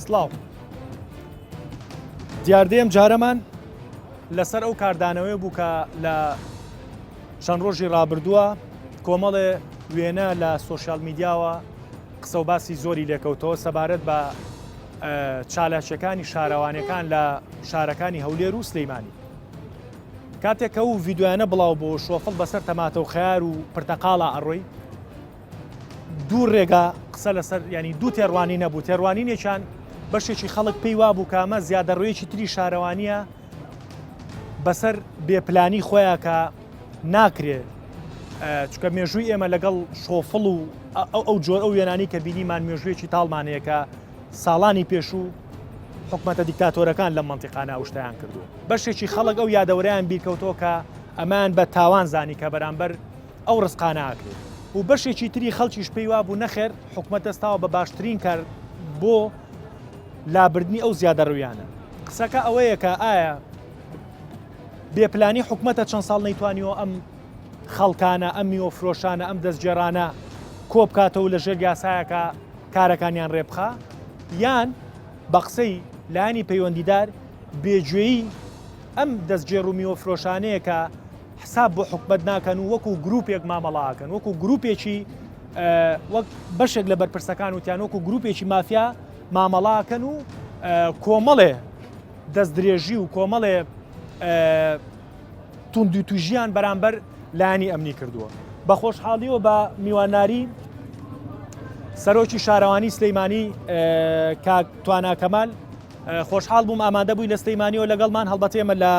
سڵاو. دیاردەی ئەم جارەمان لەسەر ئەو کاردانەوەیە بوو کە لە چەند ڕۆژی ڕابردووە کۆمەڵێ وێنە لە سۆشیال میدیاوە قسە و باسی زۆری لێکەوتەوە سەبارەت بە چالاکیەکانی شارەوانەکان لە شارەکانی هەولێر و سلەیمانی. کاتێک کە ئەو ڤیدیۆیانە بڵاو بۆ شۆفڵ بەسەر تەماتە و خەیار و پرتەقاڵا ئەڕۆی دوو ڕێگا قسە لەسەر ینی دوو تێڕوانی نەبوو تێڕوانینێکیان بەشێکی خەڵک پێی وابوو کە ئەمە زیادەڕۆیەکی تری شارەوانیە بەسەر بێپلانی خۆیان کە ناکرێ چکە مێژووی ئێمە لەگەڵ شۆفڵ و ئەو ئەو جۆر ئەو وێنانی کە بینیمان مێژوویەکی تاڵمانەیە کە ساڵانی پێشوو حکومەتە دیکتاتۆرەکان لەم مەنتیقانە ئەو شتەیان کردووە. بەشێکی خەڵک ئەو یادەوەرەیان بیرکەوتەوە کە ئەمەیان بە تاوان زانی کە بەرامبەر ئەو ڕزقانە ئەکرێت و بەشێکی تری خەڵکیش پێی وابوو نەخێر حکومەت دەستاوە بە باشترین کار بۆ لابردنی ئەو زیادەڕەویانە. قسەکە ئەوەیە کە ئایا بێپلانی حکومەتە چەند ساڵ نەیتوانیوە ئەم خەڵکانە، ئەم میوەفرۆشانە، ئەم دەستگێڕانە کۆبکاتەوە و لەژێر یاسایەکا کارەکانیان رێبخا، یان بە قسەی لایەنی پەیوەندیدار بێگوێیی ئەم دەستگێڕ و میوەفرۆشانەیە کە حساب بۆ حکومەت ناکەن و وەکو گروپێک مامەڵە ئەکەن، وەکو گروپێکی وەک بەشێک لە بەرپرسەکان وتیان وەکو گروپێکی مافیا مامەڵە ئەکەن و کۆمەڵێ دەستدرێژی و کۆمەڵێ توندوتیژیان بەرامبەر لایەنی ئەمنی کردووە. بە خۆشحاڵیەوە بە میوانداری سەرۆکی شارەوانی سلەیمانی کاک توانا کەمال خۆشحاڵ بووم ئامادە بووی لە سلەیمانیەوە لەگەڵمان هەڵبەت ئێمە لە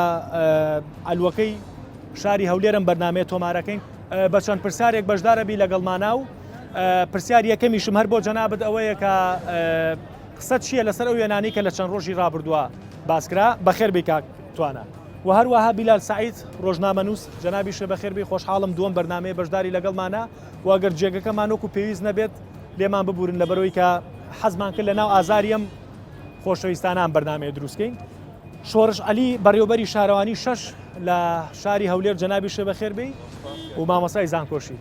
عەلوەکەی شاری هەولێرم بەرنمەیە تۆمارەکەین بە چەند پرسیارێک بەشدارە بی لەگەڵمانە و پرسیار یەکەمیشم هەر بۆ جەنابت ئەوەیە کە قسەت چییە لەسەر ئەو وێنانەی کە لە چەند ڕۆژی ڕابردووە باسکرا بەخێر بی کاک توانا. وە هەروەها بیلال سەعید ڕۆژنامەنووس جەنابیشت بەخێر بێی خۆشحاڵم دووەم بەرنامەیە بەشداری لەگەڵمانە و ئەگەر جێگەکەمان وەکو پێویست نەبێت لێمان ببورن لەبەرەوەی کە حەزمان کرد لەناو ئازاری ئەم خۆشەویستانە ئەم بەرنامەیە دروستکەین. شۆڕش عەلی بەڕێوبەری شارەوانی شەش لە شاری هەولێر جەنابیشت بەخێر بێی و مامۆستای زانکۆشی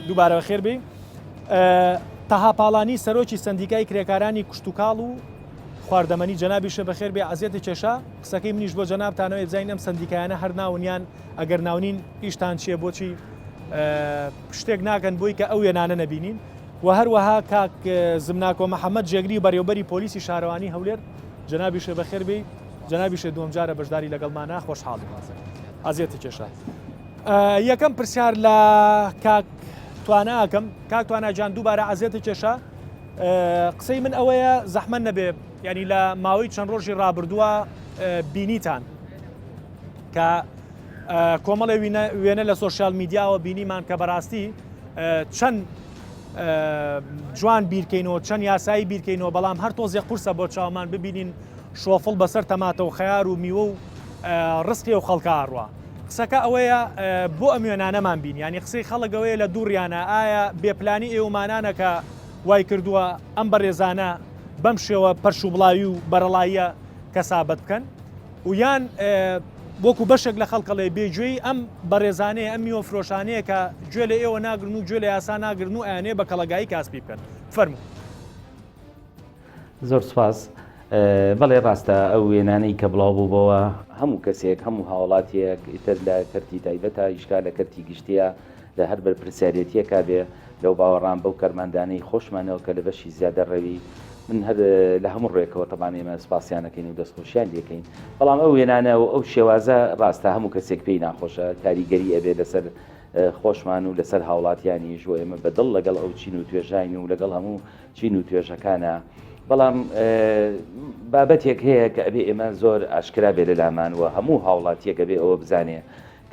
دووبارە بەخێر بێی. تەها پاڵانی سەرۆکی سەندیکای کرێکارانی کشتوکاڵ و خواردەمەنی جەنابیشت بەخێر بێی عەزێتت کێشا. قسەکەی منیش بۆ جەنابتانەوەیە بزانین ئەم سەندیکایانە هەر ناون یان ئەگەر ناونین ئیشتان چییە بۆچی شتێک ناکەن بۆی کە ئەو وێنانە نەبینین و هەروەها کاک زمناکۆ محەممەد جێگری بەڕێوبەری پۆلیسی شارەوانی هەولێر جەنابیشێ بەخێر بێی جەنابیشێ دووەم جارە بەشداری لەگەڵمانە خۆشحاڵی ئازیەتی کێشا یەکەم پرسیار لە کاک تواناکەم کاک توانا جان دووبارە ئازیەتی کێشا قسەی من ئەوەیە زەحمەت نەبێ یانی لە ماوەی چەند ڕۆژی ڕابردووە بینیتان کە کۆمەڵێ وێنە لە سۆشیال میدیاوە بینیمان کە بەڕاستی چەند جوان بیرکەینەوە چەند یاسایی بیرکەینەوە بەڵام هەر تۆزێ قورسە بۆ چاومان ببینین شۆفڵ بەسەر تەماتە و خەیار و میوە و ڕسقی و خەڵکە ئاڕوا قسەکە ئەوەیە بۆ ئەم وێنانەمان بین ینی قسەی خەڵک ئەوەیە لە دووڕیانە ئایا بێپلانی ئێومانانە کە وای کردووە ئەم بەڕێزانە بەم شێوە پەرش و بڵاوی و بەرەڵاییە کەسابەت بکەن و یان وەکو بەشێک لە خەڵکەڵێ بێگوێی ئەم بەڕێزانەیە ئەم میوە فرۆشانەیە کە گوێ لە ئێوە ناگرن و گوێ لە یاسا ناگرن و ئەیانەوێ بە کەڵەگایی کاسپی بکەن فەرموو. زۆر سوپاس. بەڵێ ڕاستە ئەو وێنانەی کە بڵاو بووبەوە هەموو کەسێک هەموو هاوڵاتیەک ئیتر لە کەرتی تایبەتە ئیشکا لە کەرتی گشتیە لە هەر بەرپرسیارێتیەکا بێ لەو باوەڕام بەو کارمەندانەی خۆشمانەوە کە لە بەشی زیادەڕەوی من هەر لە هەموو ڕوێکەوە تەبان ئێمە سپاسیان ئەکەین و دەستخۆشیان لێکەین بەڵام ئەو وێنانە و ئەو شێوازە ڕاستە هەموو کەسێک پێی ناخۆشە کاریگەری ئەبێ لەسەر خۆشمان و لەسەر هاوڵاتیانیش و ئێمە بە دڵ لەگەڵ ئەو چین و توێژاین و لەگەڵ هەموو چین و توێژەکانە بەڵام بابەتێک هەیە کە ئەبێ ئێمە زۆر ئاشکرا بێ لە لامان و هەموو هاوڵاتیەک ئەبێ ئەوە بزانێ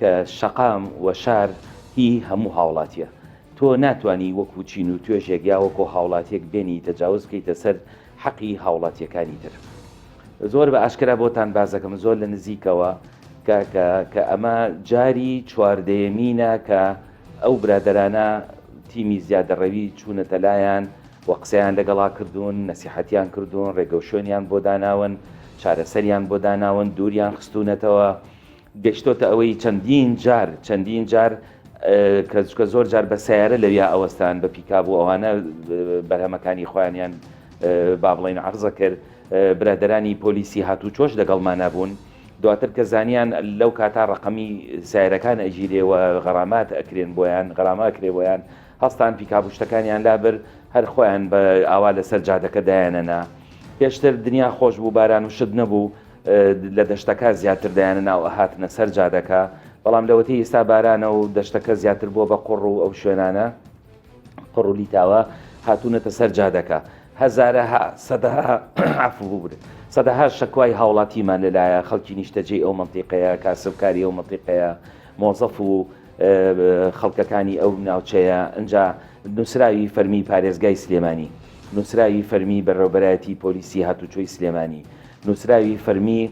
کە شەقام و شار هی هەموو هاوڵاتیە تۆ ناتوانی وەکو چین و توێژێک یا وەکو هاوڵاتیەک بێنی تەجاوز بکەیتە سەر حەقی هاوڵاتیەکانی تر زۆر بە ئاشکرا بۆتان بازەکەم زۆر لە نزیکەوە کە کە کە ئەمە جاری چواردەیەمینە کە ئەو برادەرانە تیمی زیادەڕەوی چوونەتە لایان و قسەیان لەگەڵا کردوون، نەسیحەتیان کردوون، ڕێگەوشوێنیان بۆ داناون، چارەسەریان بۆ داناون، دووریان خستوونەتەوە، گەشتۆتە ئەوەی چەندین جار چەندین جار کە چکە زۆر جار بە سیارە لەویا ئەوەستان بە پیکاب و ئەوانە بەرهەمەکانی خۆیانیان. با بڵێین عەرزە کرد برادەرانی پۆلیسی هاتوچۆش لەگەڵمانا بوون دواتر کە زانیان لەو کاتا ڕەقەمی سایرەکان ئەگیرێ و غەرامات ئەکرێن بۆیان غەرامە ئەکرێ بۆیان هەستان پیکاب و شتەکانیان لابرد هەر خۆیان بە ئاوا لەسەر جادەکە دایانەنا پێشتر دنیا خۆش بوو باران و شت نەبوو لە دەشتەکە زیاتر دایانە و ئەهاتنە سەر جادەکە بەڵام لەوەتەی ئێستا بارانە و دەشتەکە زیاتر بووە بە قوڕ و ئەو شوێنانە قوڕ و لیتاوە هاتوونەتە سەر جادەکە هەزارەها سەدەها عەفو ببورن سەدەها شەکوای هاوڵاتیمان لەلایە خەڵکی نیشتەجێی ئەو مەنتیقەیە کاسبکاری ئەو مەنتیقەیە مۆزەف و خەڵکەکانی ئەو ناوچەیە ئەجا نووسراوی فەرمی پارێزگای سلێمانی نووسراوی فەرمی بەڕێوبەرایەتی پۆلیسی هاتوچۆی سلێمانی نووسراوی فەرمی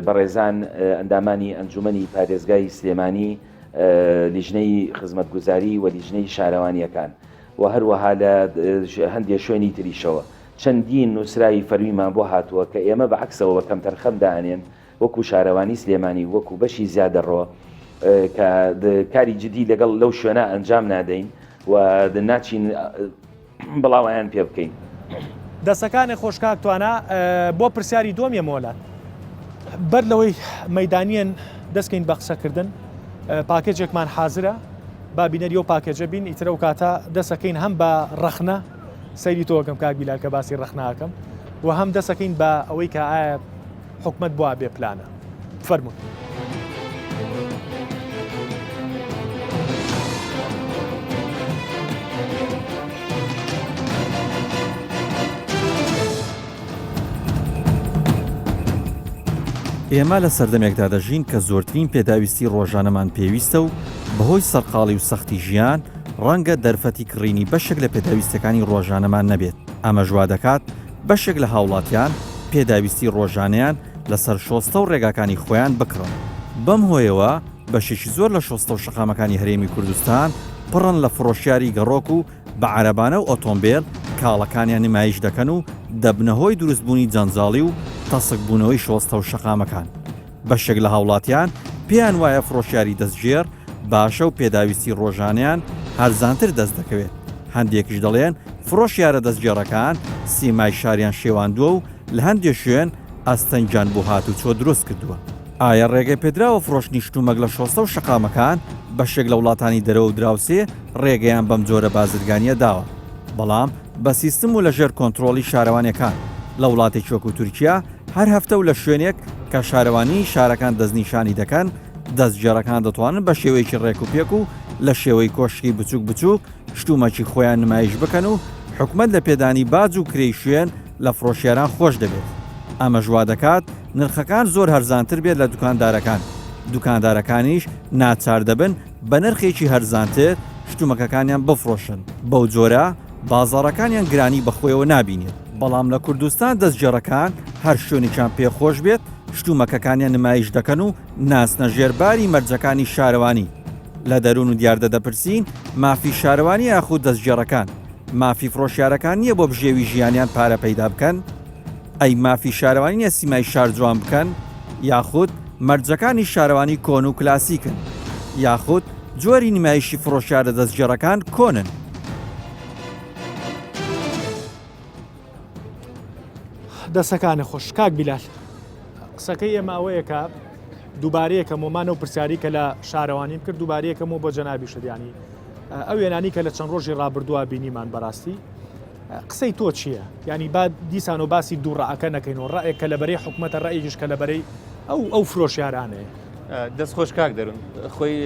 بەڕێزان ئەندامانی ئەنجومەنی پارێزگای سلێمانی لیژنەی خزمەتگوزاری و لیژنەی شارەوانیەکان و هەروەها لە هەندێک شوێنی تریشەوە چەندین نووسراوی فەرمیمان بۆ هاتووە کە ئێمە بە عەکسەوە بە کەمتەرخەم دانێن وەکو شارەوانی سلێمانی و وەکو بەشی زیادەڕۆ کە کاری جدی لەگەڵ لەو شوێنە ئەنجام نادەین و ناچین بڵاوەیان پێ بکەین. دەسەکانت خۆش کاک توانا بۆ پرسیاری دووەم یەمەوە لات بەر لەوەی مەدانیەن دەستکەین بە قسەکردن پاکێجێکمان حازرە با بینەری ئەو پاکێجە بین ئیتر ئەو کاتە دەسەکەین هەم بە ڕەخنە سەیری تۆکەم کاک بیلال کە باسی ڕەخناکەم و هەم دەسەکەین بە ئەوەی کە ئایا حکومت بوا بێ پلانە فەرمونون. ئێمە لە سەردەمێکدا دەژین کە زۆرترین پێداویستی ڕۆژانەمان پێویستە و بەهۆی سەرقاڵی و سەختی ژیان ڕەنگە دەرفەتی کڕینی بەشێک لە پێداویستیەکانی ڕۆژانەمان نەبێت، ئەمەش وادەکات بەشێک لە هاوڵاتیان پێداویستی ڕۆژانەیان لەسەر شۆستە و ڕێگاکانی خۆیان بکڕن، بەم هۆیەوە بەشێکی زۆر لە شۆستە و شەقامەکانی هەرێمی کوردستان پڕن لە فڕۆشیاری گەڕۆک و بە عەرەبانە و ئۆتۆمبێل کاڵەکانیان نمایش دەکەن و دەبنە هۆی دروستبوونی جەنجاڵی و تەسکبوونەوەی شۆستە و شەقامەکان. بەشێک لە هاوڵاتیان پێیان وایە فڕۆشیاری دەستگێڕ باشە و پێداویستی ڕۆژانەیان هەرزانتر دەست دەکەوێت، هەندێکیش دەڵێن فڕۆشیارە دەستگێڕەکان سیمای شاریان شێواندووە و لە هەندێ شوێن ئەستەنگیان بۆ هاتوچۆ دروست کردووە. ئایا ڕێگەپێدراوە فرۆشتنی شتومەک لە شۆستە و شەقامەکان؟ بەشێک لە وڵاتانی دەرەوە و دراوسێ ڕێگەیان بەم جۆرە بازرگانییە داوە، بەڵام بە سیستم و لەژێر کۆنترۆڵی شارەوانییەکان. لە وڵاتێکی وەکو تورکیا هەر هەفتە و لە شوێنێک کە شارەوانیی شارەکان دەستنیشانی دەکەن، دەستگێڕەکان دەتوانن بە شێوەیەکی ڕێکوپێک و لە شێوەی کۆشکی بچووک بچووک شتومەکی خۆیان نمایش بکەن و حکومەت لە پێدانی باج و کرێی شوێن لە فڕۆشیاران خۆش دەبێت. ئەمەش وادەکات نرخەکان زۆر هەرزانتر بێت لە دوکاندارەکان، دوکاندارەکانیش ناچار دەبن بە نرخێکی هەرزانتر شتومەکەکانیان بفڕۆشن، بەو جۆرە بازاڕەکانیان گرانی بەخۆیەوە نابینێت. بەڵام لە کوردستان دەستگێڕەکان هەر شوێنێکیان پێ خۆش بێت شتومەکەکانیان نمایش دەکەن و ناچنە ژێر باری مەرجەکانی شارەوانی. لە دەروون و دیاردە دەپرسین مافی شارەوانیە یاخود دەستگێڕەکان؟ مافی فڕۆشیارەکان نییە بۆ بژێوی ژیانیان پارە پەیدا بکەن؟ ئەی مافی شارەوانی نییە سیمای شار جوان بکەن؟ یاخود مەرجەکانی شارەوانی کۆن و کلاسیکن؟ یاخود جۆری نمایشی فڕۆشیارە دەستگێڕەکان کۆنن؟ دەسەکانە خۆش کاک بیلال قسەکەی ئێمە ئەوەیە کە دووبارەیەکەم ومانە و پرسیاری کە لە شارەوانیم کرد دووبارەیەکەم و بۆ جەنابی شریانی ئەو وێنانی کە لە چەند ڕۆژی ڕابردووە بینیمان بەڕاستی قسەی تۆ چییە؟ یانی با دیسان و باسی دوو ڕەئەکە نەکەین و ڕەئێک کە لە بەرەی حکومەتە ڕەئێکیش کە لە بەرەی ئەو ئەو فرۆشیارانەیە. دەست خۆش کاک دەرون خۆی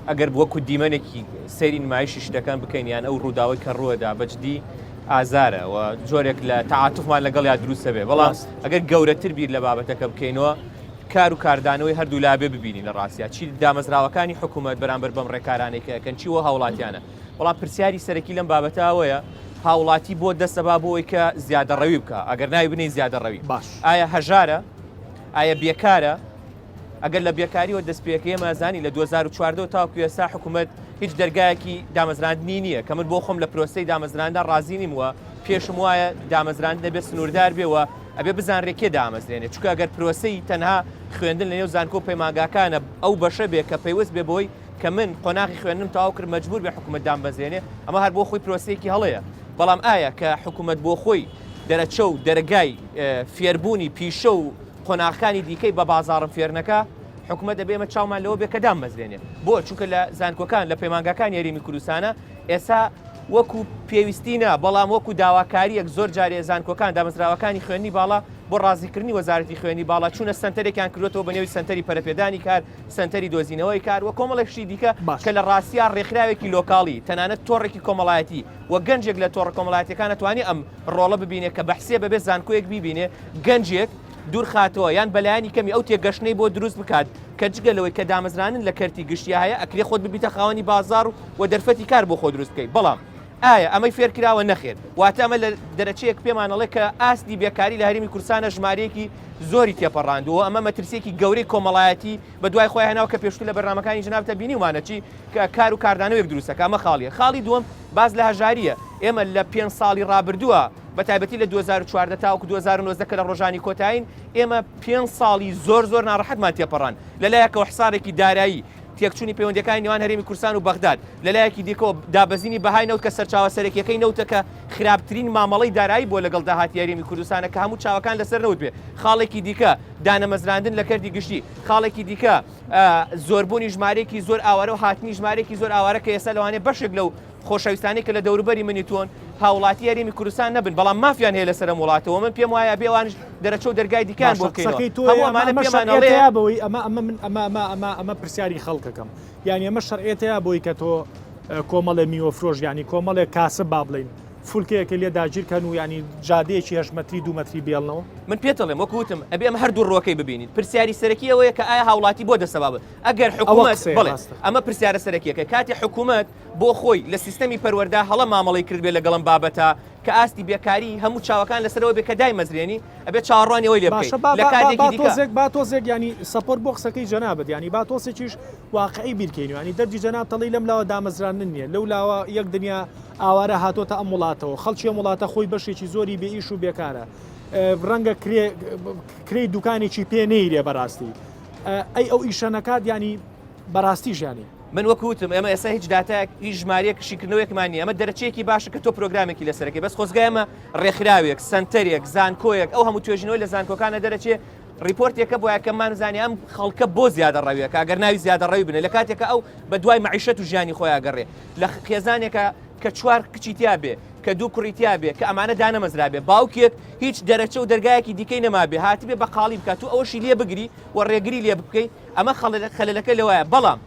ئەگەر وەکو دیمەنێکی سەیری نمایشی شتەکان بکەین یان ئەو ڕووداوەی کە ڕووەدا بەجدی ئازارە و جۆرێک لە تەعاتوفمان لەگەڵ یا دروستە بێ بەڵام ئەگەر گەورەتر بیر لە بابەتەکە بکەینەوە کار و کاردانەوەی هەردوو لابێ ببینین لە ڕاستیا چی دامەزراوەکانی حکوومەت بەرامبەر بەم ڕێکارانەی کە ئەکەن چی وە هاوڵاتیانە بەڵام پرسیاری سەرەکی لەم بابەتە ئەوەیە هاوڵاتی بۆ دەستەبا بۆ ئەوەی کە زیادەڕەوی بکە ئەگەر ناوی بنێی زیادەڕەوی باش ئایا هەژارە ئایا بێکارە ئەگەر لە بێکاریەوە دەست پێکەی ئێمە زانی لە 2014 تاوەکو ئێستا حکوومەت هیچ دەرگایەکی دامەزراندنی نییە کە من بۆ خۆم لە پرۆسەی دامەزراندا ڕازی نیم وە پێشم وایە دامەزراندن دەبێت سنووردار بێ وە ئەبێ بزانرێ کێ دامەزرێنێ چونکە ئەگەر پرۆسەی تەنها خوێندن لە نێو زانکۆ و پەیمانگاکانە ئەو بەشە بێ کە پەیوەست بێ بۆی کە من قۆناغی خوێندنم تەواو کرد مەجبور بێ حکوومەت دامبەزرێنێ ئەمە هەر بۆ خۆی پرۆسەیەکی هەڵەیە. بەڵام ئایا کە حکوومەت بۆ خۆی دەرەچە و دەرگای فێربوونی پیشە و قۆناغەکانی دیکەی بە بازاڕم فێرنەکا، حکومەت دەبێ ئێمە چاومان لەوە بێ کە داممەزرێنێ. بۆ؟ چونکە لە زانکۆکان، لە پەیمانگاکانی هەرێمی کوردستانە ئێستا وەکو پێویستی نا، بەڵام وەکو داواکارییەک زۆر جارێ زانکۆکان، دامەزراوەکانی خوێندنی باڵا بۆ ڕازیکردنی وەزارەتی خوێندنی باڵا چوونە سەنتەرێکیان کردووەتەوە بە نێوی سەنتەری پەرەپێدانی کار، سەنتەری دۆزینەوەی کار و کۆمەڵێک شتی دیکە کە لە ڕاستیا ڕێکخراوێکی لۆکاڵی، تەنانەت تۆڕێکی کۆمەڵایەتی و گەنجێک لە تۆڕە کۆمەڵایەتییەکان ئەتوانێ ئەم ڕۆڵە ببینێ کە بە حسێب ئەبێ زانکۆیەک بیبینێ گەنجێک دوورخاتەوە یان بەلایەنی کەمی ئەو تێگەشتنەی بۆ دروست بکات کە جگە لەوەی کە دامەزرانن لە کەرتی گشتیا هەیە ئەکرێ خۆت ببیتە خاوەنی بازاڕ و دەرفەتی کار بۆ خۆ دروست بکەیت بەڵام ئایا ئەمەی فێر کراوە نەخێر واتە ئەمە لە دەرەچەیەک پێمان ئەڵێ کە ئاستی بێکاری لە هەرێمی کوردستانە ژمارەیەکی زۆری تێپەڕاندووە ئەمە مەترسیەکی گەورەی کۆمەڵایەتی بە دوای خۆی هێناوە کە پێشتر لە بەرنامەکانی جەنابتە بینیومانە چی کە کار و کاردانەوەیەک دروستەکە ئەمە خاڵیە خاڵی دووەم باس لە هەژاریە ئێمە لە پێنج ساڵی ڕابردووە بە تایبەتی لە 2014 تاوەکو 2019 کە لە ڕۆژانی کۆتایین ئێمە پێنج ساڵی زۆر زۆر ناڕەحەتمان تێپەڕان لەلایەکەوە حسابێکی دارایی تێکچوونی پەیوەندیەکانی نێوان هەرێمی کوردستان و بەغداد، لەلایەکی دیکەوە دابەزینی بەهای نەوت کە سەرچاوە سەرەکیەکەی نەوتە کە خراپترین مامەڵەی دارایی بووە لەگەڵ داهاتی هەرێمی کوردستانە کە هەموو چاوەکان لەسەر نەوت بێ، خاڵێکی دیکە دانەمەزراندن لە کەرتی گشتی، خاڵێکی دیکە زۆربوونی ژمارەیەکی زۆر ئاوارە و هاتنی ژمارەیەکی زۆر ئاوارە کە ئێستا لەوانەیە بەشێک لەو خۆشەویستانەی کە لە دەوروبەری منی تۆن هاوڵاتی هەرێمی کوردستان نەبن بەڵام مافیان هەیە لەسەر ئەم وڵاتەوە من پێم وایە بێ ئەوانیش دەرەچە و دەرگای دیکەیان بۆ باشە بکەینەوە قسەکەی تۆ هەموو ئەمە ئەمانە ئەمە پێمان ئەڵێ شەرعیەتەیە بەوەی ئەمە ئەمە من ئەمە ئەمە ئەمە ئەمە پرسیاری خەڵکەکەم یعنی ئەمە شەرعیەتەیە بۆی کە تۆ کۆمەڵێ میوە فرۆش یعنی کۆمەڵێ کاسب با بڵین فولکەیەکە لێ داگیرکەن و یعنی جادەیەکی هەشت مەتری دوو مەتری بێڵنەوە من پێت ئەڵێم وەکو وتم ئەبێ ئەمە هەردوو ڕووەکەی ببینین پرسیاری سەرەکی ئەوەیە کە ئایا هاوڵاتی بۆ دەسەبابە ئەگەر ئەوە حکوومەت قسەیە بەڵێ ڕاستە ئەمە پرسیارە سەرەکیەکە کاتێ حکوومەت بۆ خۆی لە سیستەمی پەروەردە هەڵە مامەڵەی کردبێ لەگەڵ ئەم بابەتە کە ئاستی بێکاری هەموو چاوەکان لەسەرەوە بێ کە دایمەزرێنی ئەبێ چاوەڕوانی ئەوەی لێ بکەی باشە با لە با با کاتێکی با دیکە تۆزێک با تۆزێک یانی support بۆ قسەکەی جەنابت یانی با تۆسێکیش واقعی بیرکەینەوە یانی دەردی جەناب تەڵی لەم لاوە دامەزراندن نییە لەو لاوە یەک دنیا ئاوارە هاتۆتە ئەم وڵاتەوە خەڵکی ئەم وڵاتە خۆی بەشێکی زۆری بێ ئیش و بێکارە ڕەنگە کرێ کرێی دوکانێکی پێ نەیرێ بەڕاستی ئەی ئەو ئیشە نەکات یانی بەڕاستی ژیانی. من وەکو وتم ئێمە ئێستا هیچ داتایەک هیچ ژمارەیەک شیکردنەوەیەکمان نییە ئەمە دەرەچەیەکی باشە کە تۆ پرۆگرامێکی لەسەرەکەی بەس خۆزگا ئێمە ڕێکخراوێک سەنتەرێک زانکۆیەک ئەو هەموو توێژینەوەی لە زانکۆکانە دەرەچێ ڕیپۆرتێکە بۆیە کە مانزانی ئەم خەڵکە بۆ زیادە ڕەویەکە ئەگەر ناوی زیادە ڕەوی بنێ لە کاتێکە ئەو بە دوای مەعیشەت و ژیانی خۆیان گەڕێ لە خێزانێکە کە چوار کچی تیا بێ کە دوو کوڕی تیا بێ کە ئەمانە دانەمەزرابێ باوکێک هیچ دەرەچە و دەرگایەکی دیکەی نەمابێ هاتبێ بە قاڵی بکات و ئەوەشی لێ بگری و ڕێگری لێ بکەی ئەمە خەلەلەکە لەوەیە، بەڵام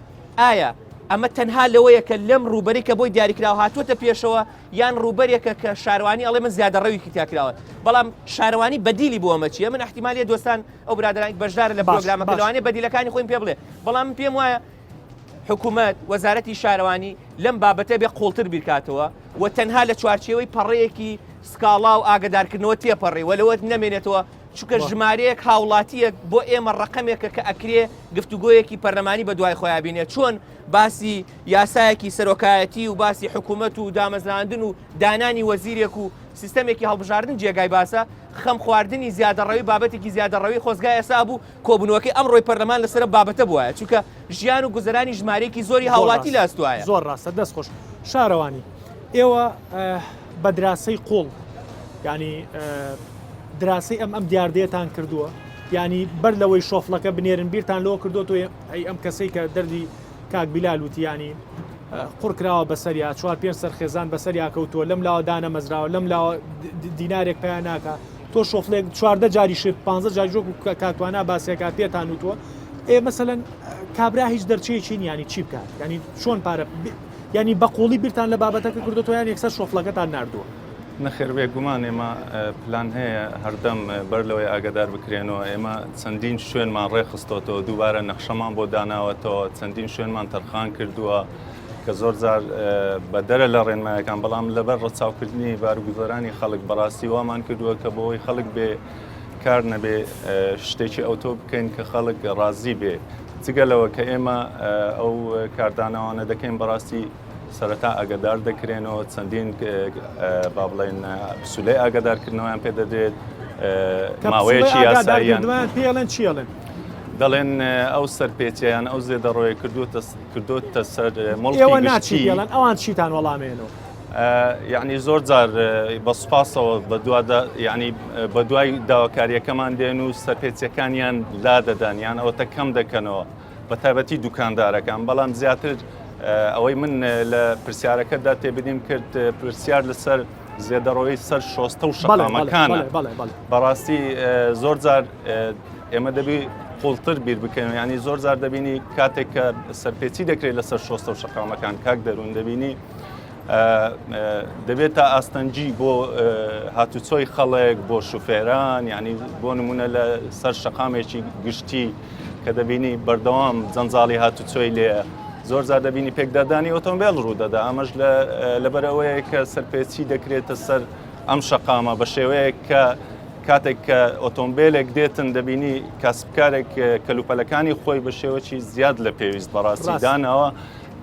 ئایا ئەمە تەنها لەوەیە کە لەم ڕووبەرەی کە بۆی دیاریکراوە هاتووەتە پێشەوە یان ڕووبەرێکە کە شارەوانی ئەڵێ من زیادەڕەویکی تیا کراوە بەڵام شارەوانی بەدیلی بۆ ئەمە چییە من احتیمالیە دۆستان ئەو برادەرانی بەشدارە لە باش پرۆگرامەکە باش لەوانەیە بەدیلەکانی خۆیم پێ بڵێ بەڵام من پێم وایە حکوومەت وەزارەتی شارەوانی لەم بابەتە بێ قوڵتر بیرکاتەوە و تەنها لە چوارچێوەی پەڕەیەکی سکاڵا و ئاگدارکردنەوە تێپەڕێ و لەوە نەمێنێتەوە چونکە ژمارەیەک هاوڵاتییەک بۆ ئێمە ڕەقەمێکە کە ئەکرێ گفتوگۆیەکی پەرلەمانی بەدوای خۆیا بینێ، چۆن باسی یاسایەکی سەرۆکایەتی و باسی حکومەت و دامەزراندن و دانانی وەزیرێک و سیستەمێکی هەڵبژاردن جێگای باسە، خەم خواردنی زیادەڕەوی بابەتێکی زیادەڕەوی خۆزگا ئێستا ئەبوو کۆبوونەوەکەی ئەمڕۆی پەرلەمان لەسەر ئەم بابەتە بوایە، چونکە ژیان و گوزەرانی ژمارەیەکی زۆری زۆر هاوڵاتی لە ڕاستە ئەستۆایە. زۆر ڕاستە دەست خۆش شارەوانی ئێوە بە دراسەی قوڵ یانی دراسەی ئەم ئەم دیاردەیەتان کردووە یانی بەر لەوەی شۆفڵەکە بنێرن بیرتان لەوە کردووە ئەی ئەم کەسەی کە دەردی کاک بیلال وتیانی قڕ کراوە بەسەریا چوار پێنج سەر خێزان بەسەریا کەوتووە لەم لاوە دانەمەزراوە لەم لاوە دینارێک پیا ناکە تۆ شۆفلێک چواردە جاری شت پ جاری وەکو کاک توانا باسێکا پێتان وتووە ئێ مەسەلەن کابرا هیچ دەرچەیەکی نیانی چی بکات ینی چۆن پارە ینی بە قوڵی بیرتان لە بابەتەکە کردوەوە یان یەکسەر شۆفڵەکەتان نردووە نەخێر بێگومان ئێمە پلان هەیە هەردەم بەر لەوەی ئاگدار بکرێنەوە ئێمە چەندین شوێنمان ڕێخستۆتەوە دووبارە نەخشەمان بۆ داناوەتەوە چەندین شوێنمان تەرخان کردووە کە زۆر جار بەدەرە لە ڕێنمایەکان بەڵام لەبەر ڕەچاوکردنی بارگوزەرانی خەڵک بەڕاستی وامان کردووە کە بۆی خەڵک بێ کار نەبێ شتێکی ئەوتۆ بکەین کە خەڵک ڕازی بێ جگە لەوە کە ئێمە ئەو کاردانەوانە دەکەین بەڕاستی سەرەتا ئاگادار دەکرێنەوە چەندین با بڵێن پسولەی ئاگادارکردنەوەیان پێ دەدرێت ماوەیەکی یاساییان پێڵێن چیڵێن دەڵێن ئەو سەرپێچیان ئەو زێدەڕۆیە کردوتە کردوتە سەر مڵکی ناچی ئەوان چیتان وەڵامێنەوە. یعنی زۆر جار بە سوپاسەوە بەدوادا یعنی بە دوای داواکاریەکەمان دێن و سەرپێچیەکانیان لا دەدەن یان ئەوەتە کەم دەکەنەوە بە تایبەتی دوکاندارەکان بەڵام زیاتر ئەوەی من لە پرسیارەکەدا تێبینیم کرد پرسیار لەسەر زێدەڕۆی سەر شۆستە و شەقامەکانە بەڕاستی زۆر جار ئێمە دەبی قوڵتر بیر بکەین ینی زۆر جار دەبینی کاتێک کە سەرپێچی دەکرێت لەسەر شۆستە و شەقامەکان کاک دەروون دەبینی دەبێتە ئاستەنگی بۆ هاتوچۆی خەڵک بۆ شوفێران یعنی بۆ نمونە لە سەر شەقامێکی گشتی کە دەبینی بەردەوام جەنجاڵی هاتوچۆی لێ زۆر زار دەبینی پێکدادانی ئۆتۆمبیل ڕوودەدا ئەمەش لەبەر ئەوەیە کە سەرپێچی دەکرێتە سەر ئەم شەقامە بە شێوەیەک کە کاتێک کە ئۆتۆمبیلێک دێتن دەبینی کاسبکارێک کەلوپەلەکانی خۆی بە شێوەی زیاد لە پێویست بەڕاستی داناوە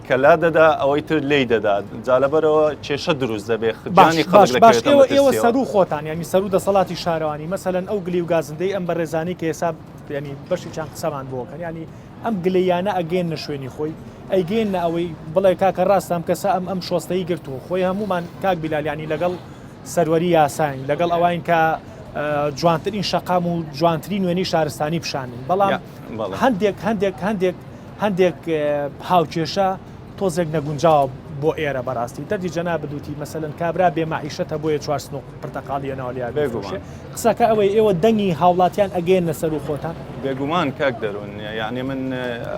کە لا دەدا ئەوەی تر لێی دەدا جا لەبەرەوە کێشە دروست دەبێ خجانی خەڵک باش ئێوە ئێوە سەرو خۆتان ینی سەرو دەسەڵاتی شارەوانی مەسەلەن ئەو گلی و گازندەی ئەم بەڕێزانی کە ئێسا ینی بەشێکیان قسەمان بۆکەن ینی ئەم گلەیانە ئەگەێنە شوێنی خۆی ئەیگەێنە ئەوەی بڵێ کاکە ڕاستە ئەم کەسە ئەم ئەم شۆستەی گرتووە خۆی هەمومان کاک بیلال ینی لەگەڵ سەروەری یاساین لەگەڵ ئەوین کە جوانترین شەقام و جوانترین وێنەی شارستانی پیشانن بەڵام هەندێک هەندێک هەندێک هەندێک هاوکێشە تۆزێک نەگونجاوە بۆ ئێرە بەڕاستی دەردی جەنابت وتی مەسەلەن کابرا بێ مەعیشەتە بۆیە چوار سنوق پرتەقاڵیە ناوە لیا بێگومان قسەکە ئەوەی ئێوە دەنگی هاوڵاتیان ئەگەیەننە سەر و خۆتان؟ بێگومان کاک دەروون یعنی من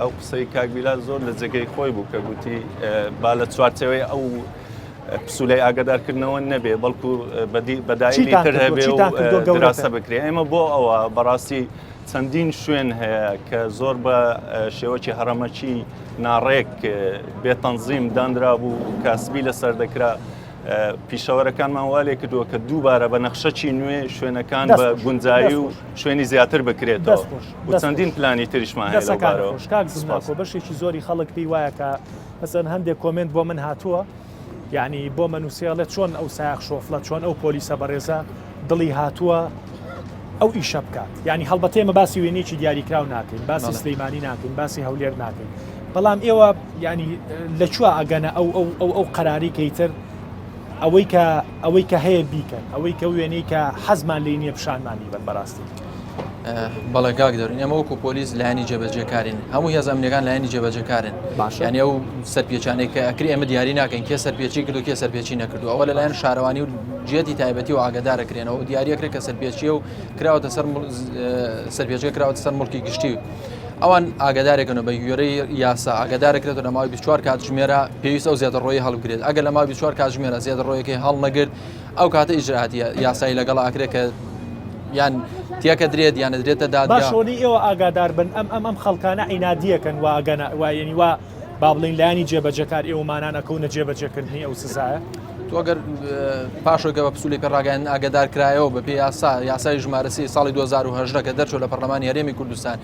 ئەو قسەی کاک بیلال زۆر لە جێگەی خۆی بوو کە گوتی با لە چوارچێوەی ئەو پسولەی ئاگادارکردنەوە نەبێ بەڵکو بەدایلی تر هەبێ و دراسە بکرێ ئێمە بۆ ئەوە بەڕاستی چەندین شوێن هەیە کە زۆر بە شێوەکی هەڕەمەکی ناڕێک بێ تەنزیم دانرابوو و کاسبی لەسەر دەکرا. پیشەوەرەکانمان وا لێ کردووە کە دووبارە بە نەخشەکی نوێ شوێنەکان بە گونجایی و شوێنی زیاتر بکرێتەوە و چەندین پلانی تریشمان هەیە لەو بارەوە. کاک زناکۆ بەشێکی زۆری خەڵک پێی وایە کە مەسەلەن هەندێک کۆمێنت بۆ من هاتووە یعنی بۆ مەنووسێ ئەڵێ چۆن ئەو سایەق شۆفڵە چۆن ئەو پۆلیسە بەڕێزە دڵی هاتووە ئەو ئیشە بکات یعنی هەڵبەتە ئێمە باسی وێنەیەکی دیاریکراو ناکەین باسی سلەیمانی ناکەین باسی هەولێر ناکەین بەڵام ئێوە ینی لە کوێ ئەگەنە ئەو ئەو ئەو ئەو قەراری کەیتر ئەوەی کە ئەوەی کە هەیە بیکەن ئەوەی کە وێنەی کە حەزمان لێ نییە پیشانمانی بن بەڕاستی. بەڵێ کاک دەرون ئێمە وەکو پۆلیس لایەنی جێبەجێکارین هەموو هێز ئەمنیەکان لایەنی جێبەجێکارن باشە یعنی ئەو سەرپێچانەی کە ئەکری ئێمە دیاری ناکەین کێ سەرپێچی کردو کێ سەرپێچی نەکردو ئەوە لەلایەن شارەوانی و جێتی تایبەتی و ئاگادارەکرێنەوە و دیاریەکرێت کە سەرپێچیە و کراوەتە سەر سەرپێچەکە کراوەتە سەر مڵکی گشتی ئەوان ئاگادارێکن و بە گوێرەی یاسا ئاگادارەکرێت لە ماوەی 24 کاتژمێرە پێویست ئەو زیادەڕۆیی هەڵبگرێت ئەگەر لە ماوەی 24 کاتژمێرە زیادەڕۆیەکەی هەڵنەگرت ئەو کاتە ئیجرائاتی یاسایی لەگەڵ ئەکرێت کە یان تێکە درێت یان درێتە دادگا. باشۆنی ئێوە ئاگادار بن ئەم ئەم ئەم خەڵکانە عینادیەکەن وا ئەگەنە وا یەنی وا با بڵێین لایەنی جێبەجێکار ئێوەمانان ئەکەونە جێبەجێکردنی ئەو سزایە؟ تۆ گەر پاشۆکە بە پسولی پێ ڕاگەیاندن ئاگادار کرایەوە بە پێی یاسا یاسای ژمارە سێ ساڵی 2018 کە دەرچوو لە پەرلەمانی هەرێمی کوردستان